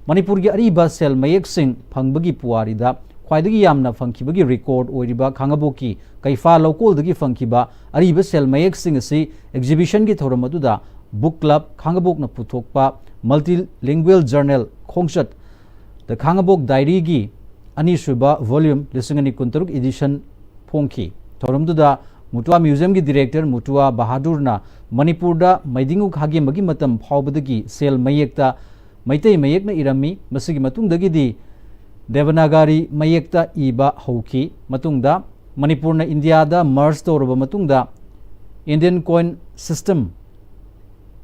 ꯃꯅꯤꯄꯨꯔꯒꯤ ꯑꯔꯤꯕ ꯁꯦꯜ ꯃꯌꯦꯛꯁꯤꯡ ꯐꯪꯕꯒꯤ ꯄꯨꯋꯥꯔꯤꯗ ꯈ꯭ꯋꯥꯏꯗꯒꯤ ꯌꯥꯝꯅ ꯐꯪꯈꯤꯕꯒꯤ ꯔꯦꯀꯣꯔꯗ ꯑꯣꯏꯔꯤꯕ ꯈꯥꯡꯉꯕꯣꯛꯀꯤ ꯀꯩꯐꯥ ꯂꯧꯀꯣꯜꯗꯒꯤ ꯐꯪꯈꯤꯕ ꯑꯔꯤꯕ ꯁꯦꯜ ꯃꯌꯦꯛꯁꯤꯡ ꯑꯁꯤ ꯑꯦꯛꯖꯤꯕꯤꯁꯟꯒꯤ ꯊꯧꯔꯝ ꯑꯗꯨꯗ ꯕꯨꯛ ꯀ꯭ꯂꯕ ꯈꯥꯡꯉꯕꯣꯛꯅ ꯄꯨꯊꯣꯛꯄ ꯃꯜꯇꯤꯂꯤꯡꯒ꯭ꯋꯦꯜ ꯖꯔꯅꯦꯜ ꯈꯣꯡꯆꯠ ꯗ ꯈꯥꯡꯉꯕꯣꯛ ꯗꯥꯏꯔꯤꯒꯤ ꯑꯅꯤꯁꯨꯕ volume ꯂꯤꯁꯤꯡ ꯑꯅꯤ ꯀꯨꯟꯇꯔꯨꯛ edition ꯐꯣꯡꯈꯤ꯫ ꯊꯧꯔꯝꯗꯨꯗ ꯃꯨꯇꯨꯋꯥ ꯃ꯭ꯌꯨꯖꯤꯌꯝꯒꯤ ꯗꯤꯔꯦꯛꯇꯔ ꯃꯨꯇꯨꯋꯥ ꯕꯍꯥꯗꯨꯔꯅ ꯃꯅꯤꯄꯨꯔꯗ ꯃꯩꯗꯤꯡꯉꯨ ꯈꯥꯒꯦꯝꯕꯒꯤ ꯃꯇꯝ ꯐꯥꯎꯕꯗꯒꯤ ꯁꯦꯜ ꯃꯌꯦꯛꯇ ꯃꯩꯇꯩ ꯃꯌꯦꯛꯅ ꯏꯔꯝꯃꯤ꯫ ꯃꯁꯤꯒꯤ ꯃꯇꯨꯡꯗꯒꯤꯗꯤ ꯗꯦꯕꯅꯥꯒꯔꯤ ꯃꯌꯦꯛꯇ ꯏꯕ ꯍꯧꯈꯤ꯫ ꯃꯇꯨꯡꯗ ꯃꯅꯤꯄꯨꯔꯅ ꯏꯟꯗꯤꯌꯥꯗ ꯃꯔꯖ ꯇꯧꯔꯕ ꯃꯇꯨꯡꯗ Indian coin system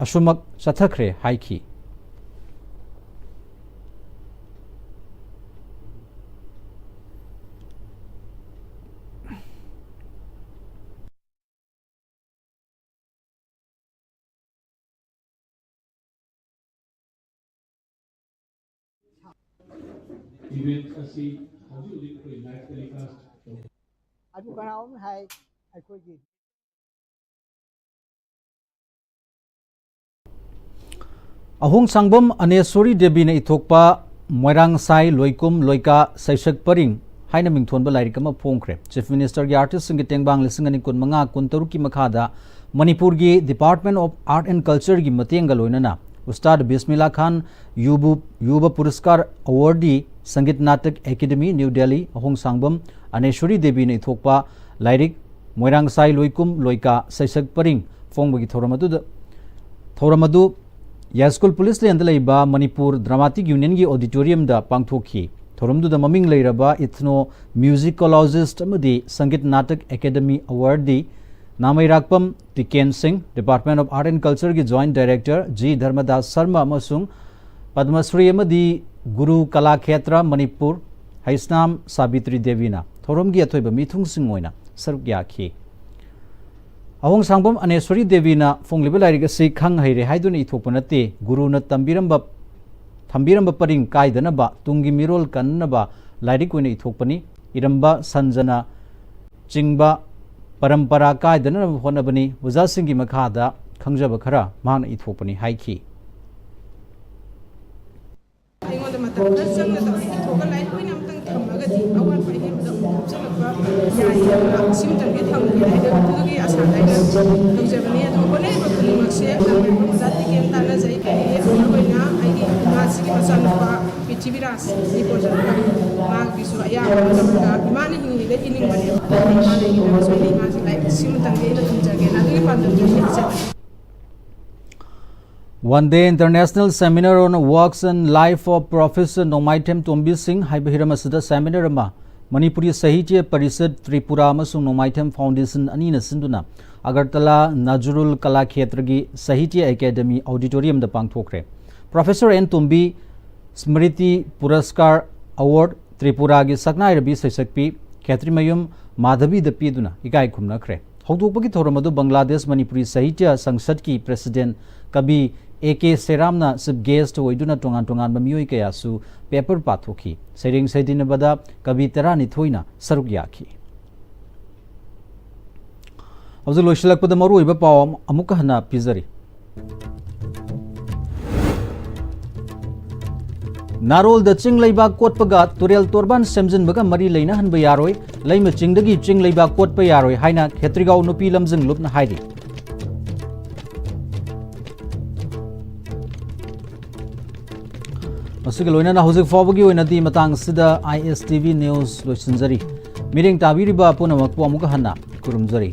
ꯑꯁꯨꯃꯛ ꯆꯠꯊꯈ꯭ꯔꯦ ꯍꯥꯏꯈꯤ꯫ Event ꯑꯁꯤ ꯍꯧꯖꯤꯛ ꯍꯧꯖꯤꯛ ꯑꯩꯈꯣꯏ live telecast ꯇꯧ- ꯑꯗꯨ ꯀꯅꯥꯒꯨꯝꯕꯅ ꯍꯥꯏ ꯑꯩꯈꯣꯏꯒꯤ ꯑꯍꯣꯡ ꯁꯥꯡꯕꯝ ꯑꯅꯦꯁꯣꯔꯤ ꯗꯦꯕꯤꯅ ꯏꯊꯣꯛꯄ ꯃꯣꯏꯔꯥꯡ ꯁꯥꯏ ꯂꯣꯏꯀꯨꯝ ꯂꯣꯏꯀꯥ ꯁꯩꯁꯛ ꯄꯔꯤꯡ ꯍꯥꯏꯅ ꯃꯤꯡꯊꯣꯟꯕ ꯂꯥꯏꯔꯤꯛ ꯑꯃ ꯐꯣꯡꯈ꯭ꯔꯦ꯫ ꯆꯤꯐ ꯃꯤꯅꯤꯁꯇꯔꯒꯤ ꯑꯥꯔꯇꯤꯁꯁꯤꯡꯒꯤ ꯇꯦꯡꯕꯥꯡ ꯂꯤꯁꯤꯡ ꯑꯅꯤ ꯀꯨꯟꯃꯉꯥ ꯀꯨꯟꯇꯔꯨꯛꯀꯤ ꯃꯈꯥꯗ ꯃꯅꯤꯄꯨꯔꯒꯤ Department of Art and Cultureꯒꯤ ꯃꯇꯦꯡꯒ ꯂꯣꯏꯅꯅ ꯎꯁꯇꯥꯗ ꯕꯤꯁꯃꯤꯂꯥ ꯈꯥꯟ ꯌꯨꯕꯨ-, ꯌꯨꯕ ꯄꯨꯔꯁꯀꯥꯔ ꯑꯦꯋꯥꯔꯗꯤ ꯁꯪꯒꯤꯠ ꯅꯥꯇꯛ ꯑꯦꯀꯥꯗꯦꯃꯤ, ꯅ꯭ꯌꯨ ꯗꯦꯜꯂꯤ, ꯑꯍꯣꯡ ꯁꯥꯡꯕꯝ ꯑꯅꯦꯁꯣꯔꯤ ꯗꯦꯕꯤꯅ ꯏꯊꯣꯛꯄ ꯂꯥꯏꯔꯤꯛ ꯃꯣꯏꯔꯥꯡ ꯁꯥꯏ ꯂꯣꯏꯀꯨꯝ ꯂꯣꯏꯀꯥ ꯁꯩꯁꯛ ꯄꯔꯤꯡ ꯐꯣꯡꯕꯒꯤ ꯊꯧꯔꯝ ꯑꯗꯨꯗ, ꯊꯧꯔꯝ ꯑꯗꯨ ꯌꯥꯏꯁ꯭ꯀꯨꯜ ꯄꯨꯂꯤꯁ ꯂꯦꯟꯗ ꯂꯩꯕ ꯃꯅꯤꯄꯨꯔ ꯗ꯭ꯔꯃꯥꯇꯤꯛ ꯌꯨꯅꯤꯌꯟꯒꯤ ꯑꯣꯗꯤꯇꯣꯔꯤꯌꯝꯗ ꯄꯥꯡꯊꯣꯛꯈꯤ꯫ ꯊꯧꯔꯝꯗꯨꯗ ꯃꯃꯤꯡ ꯂꯩꯔꯕ ꯏꯊꯅꯣ ꯃ꯭ꯌꯨꯖꯤꯀꯣꯂꯣꯖꯤꯁ꯭ꯠ ꯑꯃꯗꯤ ꯁꯪꯒꯤꯠ ꯅꯥꯇꯛ ꯑꯦꯀꯥꯗꯦꯃꯤ ꯑꯦꯋꯥꯔꯗꯤ ꯅꯥꯃꯩꯔꯥꯛꯄꯝ ꯇꯤꯀꯦꯟ ꯁꯤꯡ, Department of Art and Cultureꯒꯤ Joint Director G Dharmadas Sharma ꯑꯃꯁꯨꯡ ꯄꯗꯃ ꯁ꯭ꯔꯤ ꯑꯃꯗꯤ ꯒꯨꯔꯨ ꯀꯂꯥꯈꯦꯇ꯭ꯔ ꯃꯅꯤꯄꯨꯔ ꯍꯩꯁꯅꯥꯝ ꯁꯥꯕꯤꯇ꯭ꯔꯤ ꯗꯦꯕꯤꯅ ꯊꯧꯔꯝꯒꯤ ꯑꯊꯣꯏꯕ ꯃꯤꯊꯨꯡꯁꯤꯡ ꯑꯣꯏꯅ ꯁꯔꯨꯛ ꯌꯥꯈꯤ꯫ ꯑꯍꯣꯡꯁꯥꯡꯕꯝ ꯑꯅꯦꯁ꯭ꯋꯔꯤ ꯗꯦꯕꯤꯅ ꯐꯣꯡꯂꯤꯕ ꯂꯥꯏꯔꯤꯛ ꯑꯁꯤ ꯈꯪ ꯍꯩꯔꯦ ꯍꯥꯏꯗꯨꯅ ꯏꯊꯣꯛꯄ ꯅꯠꯇꯦ, ꯒꯨꯔꯨꯅ ꯇꯝꯕꯤꯔꯝꯕ, ꯊꯝꯕꯤꯔꯝꯕ ꯄꯔꯤꯡ ꯀꯥꯏꯗꯅꯕ ꯇꯨꯡꯒꯤ ꯃꯤꯔꯣꯜ ꯀꯟꯅꯅꯕ ꯂꯥꯏꯔꯤꯛ ꯑꯣꯏꯅ ꯏꯊꯣꯛꯄꯅꯤ꯫ ꯏꯔꯝꯕ ꯁꯟꯖꯅ ꯆꯤꯡꯕ ꯄꯔꯝꯄꯔꯥ ꯀꯥꯏꯗꯅꯅꯕ ꯍꯣꯠꯅꯕꯅꯤ꯫ ꯑꯣꯖꯥꯁꯤꯡꯒꯤ ꯃꯈꯥꯗ ꯈꯪꯖꯕ ꯈꯔ ꯃꯍꯥꯛꯅ ꯏꯊꯣꯛꯄꯅꯤ ꯍꯥꯏꯈꯤ꯫ ꯑꯩꯉꯣꯟꯗ ꯃꯇꯝ ꯈꯔ ꯆꯪꯅ ꯇꯧꯔꯦ꯫ ꯏꯊꯣꯛꯑꯒ ꯂꯥꯏꯔꯤꯛ ꯑꯣꯏꯅ ꯑꯃꯇꯪ ꯊꯝꯃꯒꯗꯤ ꯑꯋꯥꯠꯄ ꯑꯍꯦꯟꯕꯗ ꯑꯃꯨꯛ ꯍꯥꯞꯆꯤꯜꯂꯛꯄ ꯌꯥꯏ꯫ ꯁꯤꯃꯇꯪꯗꯤ ꯊꯝꯒꯦ ꯍꯥꯏꯅ ꯑꯗꯨꯒꯤ ꯑꯁꯥꯗ ꯑꯩꯅ ꯇꯧꯖꯕꯅꯤ꯫ ꯑꯗꯨ ꯍꯣꯠꯅꯔꯤꯕ ꯈꯨꯗꯤꯡꯃꯛꯁꯦ ꯂꯝ ꯑꯣꯖꯥ ꯇꯤꯀꯦꯟ ꯇꯥꯟꯅꯖꯩ꯫ ꯑꯩꯒꯤ ꯑꯣꯏꯅ ꯑꯩꯒꯤ ꯏꯃꯥꯁꯤꯒꯤ ꯃꯆꯥꯅꯨꯄꯥ ꯄ꯭ꯔꯤꯊꯤꯕꯤꯔꯥꯖ ꯅꯤꯄꯣꯟꯖꯟꯒ ꯃꯥꯒꯤꯁꯨ ꯑꯌꯥꯝꯕ ꯃꯇꯝꯗ ꯏꯃꯥꯅ ꯍꯤꯡꯉꯤꯉꯩꯗ ꯏꯅꯤꯡꯕꯅꯦꯕ꯫ ꯃꯥꯅ ꯏꯅꯤꯡꯕꯁꯨ ꯑꯩꯅ ꯏꯃꯥꯁꯦ ꯂꯥꯏꯔꯤꯛ ꯁꯤꯃꯇꯪꯗꯤ ꯑꯩꯅ ꯊꯝꯖꯒꯦꯅ ꯑꯗꯨꯒꯤ ꯄꯥꯟꯗꯝꯗꯨ ꯑꯩ ꯍꯥꯞꯆꯕꯅꯤ꯫ One Day International Seminar on Works and Life of Professor ꯅꯣꯡꯃꯥꯏꯊꯦꯝ ꯇꯣꯝꯕꯤ ꯁꯤꯡ ꯍꯥꯏꯕ ꯍꯤꯔꯝ ꯑꯁꯤꯗ ꯁꯦꯃꯤꯅꯥꯔ ꯑꯃ ꯃꯅꯤꯄꯨꯔꯤ ꯁꯥꯍꯤꯇ꯭ꯌ ꯄꯔꯤꯁꯠ ꯇ꯭ꯔꯤꯄꯨꯔꯥ ꯑꯃꯁꯨꯡ ꯅꯣꯡꯃꯥꯏꯊꯦꯝ ꯐꯥꯎꯟꯗꯦꯁꯟ ꯑꯅꯤꯅ ꯁꯤꯟꯗꯨꯅ ꯑꯒꯔꯇꯂꯥ ꯅꯖꯔꯨꯜ ꯀꯂꯥꯈꯦꯇ꯭ꯔꯒꯤ ꯁꯥꯍꯤꯇ꯭ꯌ ꯑꯦꯀꯥꯗꯦꯃꯤ ꯑꯣꯗꯤꯇꯣꯔꯤꯌꯝꯗ ꯄꯥꯡꯊꯣꯛꯈ꯭ꯔꯦ꯫ Professor N Tombi Smriti Puraskar award ꯇ꯭ꯔꯤꯄꯨꯔꯥꯒꯤ ꯁꯛꯅꯥꯏꯔꯕꯤ ꯁꯩꯁꯛꯄꯤ ꯈꯦꯇ꯭ꯔꯤꯃꯌꯨꯝ ꯃꯥꯙꯕꯤꯗ ꯄꯤꯗꯨꯅ ꯏꯀꯥꯏ ꯈꯨꯝꯅꯈ꯭ꯔꯦ꯫ ꯍꯧꯗꯣꯛꯄꯒꯤ ꯊꯧꯔꯝ ꯑꯗꯨ ꯕꯪꯒ꯭ꯂꯥꯗꯦꯁ ꯃꯅꯤꯄꯨꯔꯤ ꯁꯥꯍꯤꯇ꯭ꯌ ꯁꯪꯁꯠꯀꯤ ꯄ꯭ꯔꯦꯁꯤꯗꯦꯟꯠ ꯀꯕꯤ ꯑꯦ ꯀꯦ ꯁꯦꯔꯥꯝꯅ ꯆꯤꯐ ꯒꯦꯁ꯭ꯠ ꯑꯣꯏꯗꯨꯅ ꯇꯣꯉꯥꯟ ꯇꯣꯉꯥꯟꯕ ꯃꯤꯑꯣꯏ ꯀꯌꯥꯁꯨ ꯄꯦꯄꯔ ꯄꯥꯊꯣꯛꯈꯤ꯫ ꯁꯩꯔꯦꯡ ꯁꯩꯗꯤꯟꯅꯕꯗ ꯀꯕꯤ ꯇꯔꯥꯅꯤꯊꯣꯏꯅ ꯁꯔꯨꯛ ꯌꯥꯈꯤ꯫ ꯍꯧꯖꯤꯛ ꯂꯣꯏꯁꯤꯜꯂꯛꯄꯗ ꯃꯔꯨꯑꯣꯏꯕ ꯄꯥꯎ ꯑꯃ-, ꯑꯃꯨꯛꯀ ꯍꯟꯅ ꯄꯤꯖꯔꯤ꯫ ꯅꯥꯔꯣꯜꯗ ꯆꯤꯡ ꯂꯩꯕꯥꯛ ꯀꯣꯠꯄꯒ ꯇꯨꯔꯦꯜ ꯇꯣꯔꯕꯥꯟ ꯁꯦꯝꯖꯤꯟꯕꯒ ꯃꯔꯤ ꯂꯩꯅꯍꯟꯕ ꯌꯥꯔꯣꯏ, ꯂꯩꯃ ꯆꯤꯡꯗꯒꯤ ꯆꯤꯡ ꯂꯩꯕꯥꯛ ꯀꯣꯠꯄ ꯌꯥꯔꯣꯏ ꯍꯥꯏꯅ ꯈꯦꯇ꯭ꯔꯤꯒꯥꯎ ꯅꯨꯄꯤ ꯂꯝꯖꯤꯡ ꯂꯨꯞꯅ ꯍꯥꯏꯔꯤ꯫ ꯃꯁꯤꯒ ꯂꯣꯏꯅꯅ ꯍꯧꯖꯤꯛ ꯐꯥꯎꯕꯒꯤ ꯑꯣꯏꯅꯗꯤ ꯃꯇꯥꯡ ꯑꯁꯤꯗ ꯑꯥꯏ ꯑꯦꯁ ꯇꯤ ꯚꯤ ꯅ꯭ꯌꯨꯁ ꯂꯣꯏꯁꯤꯟꯖꯔꯤ꯫ ꯃꯤꯠꯌꯦꯡ ꯇꯥꯕꯤꯔꯤꯕ ꯄꯨꯝꯅꯃꯛꯄꯨ ꯑꯃꯨꯛꯀ ꯍꯟꯅ ꯈꯨꯔꯨꯝꯖꯔꯤ꯫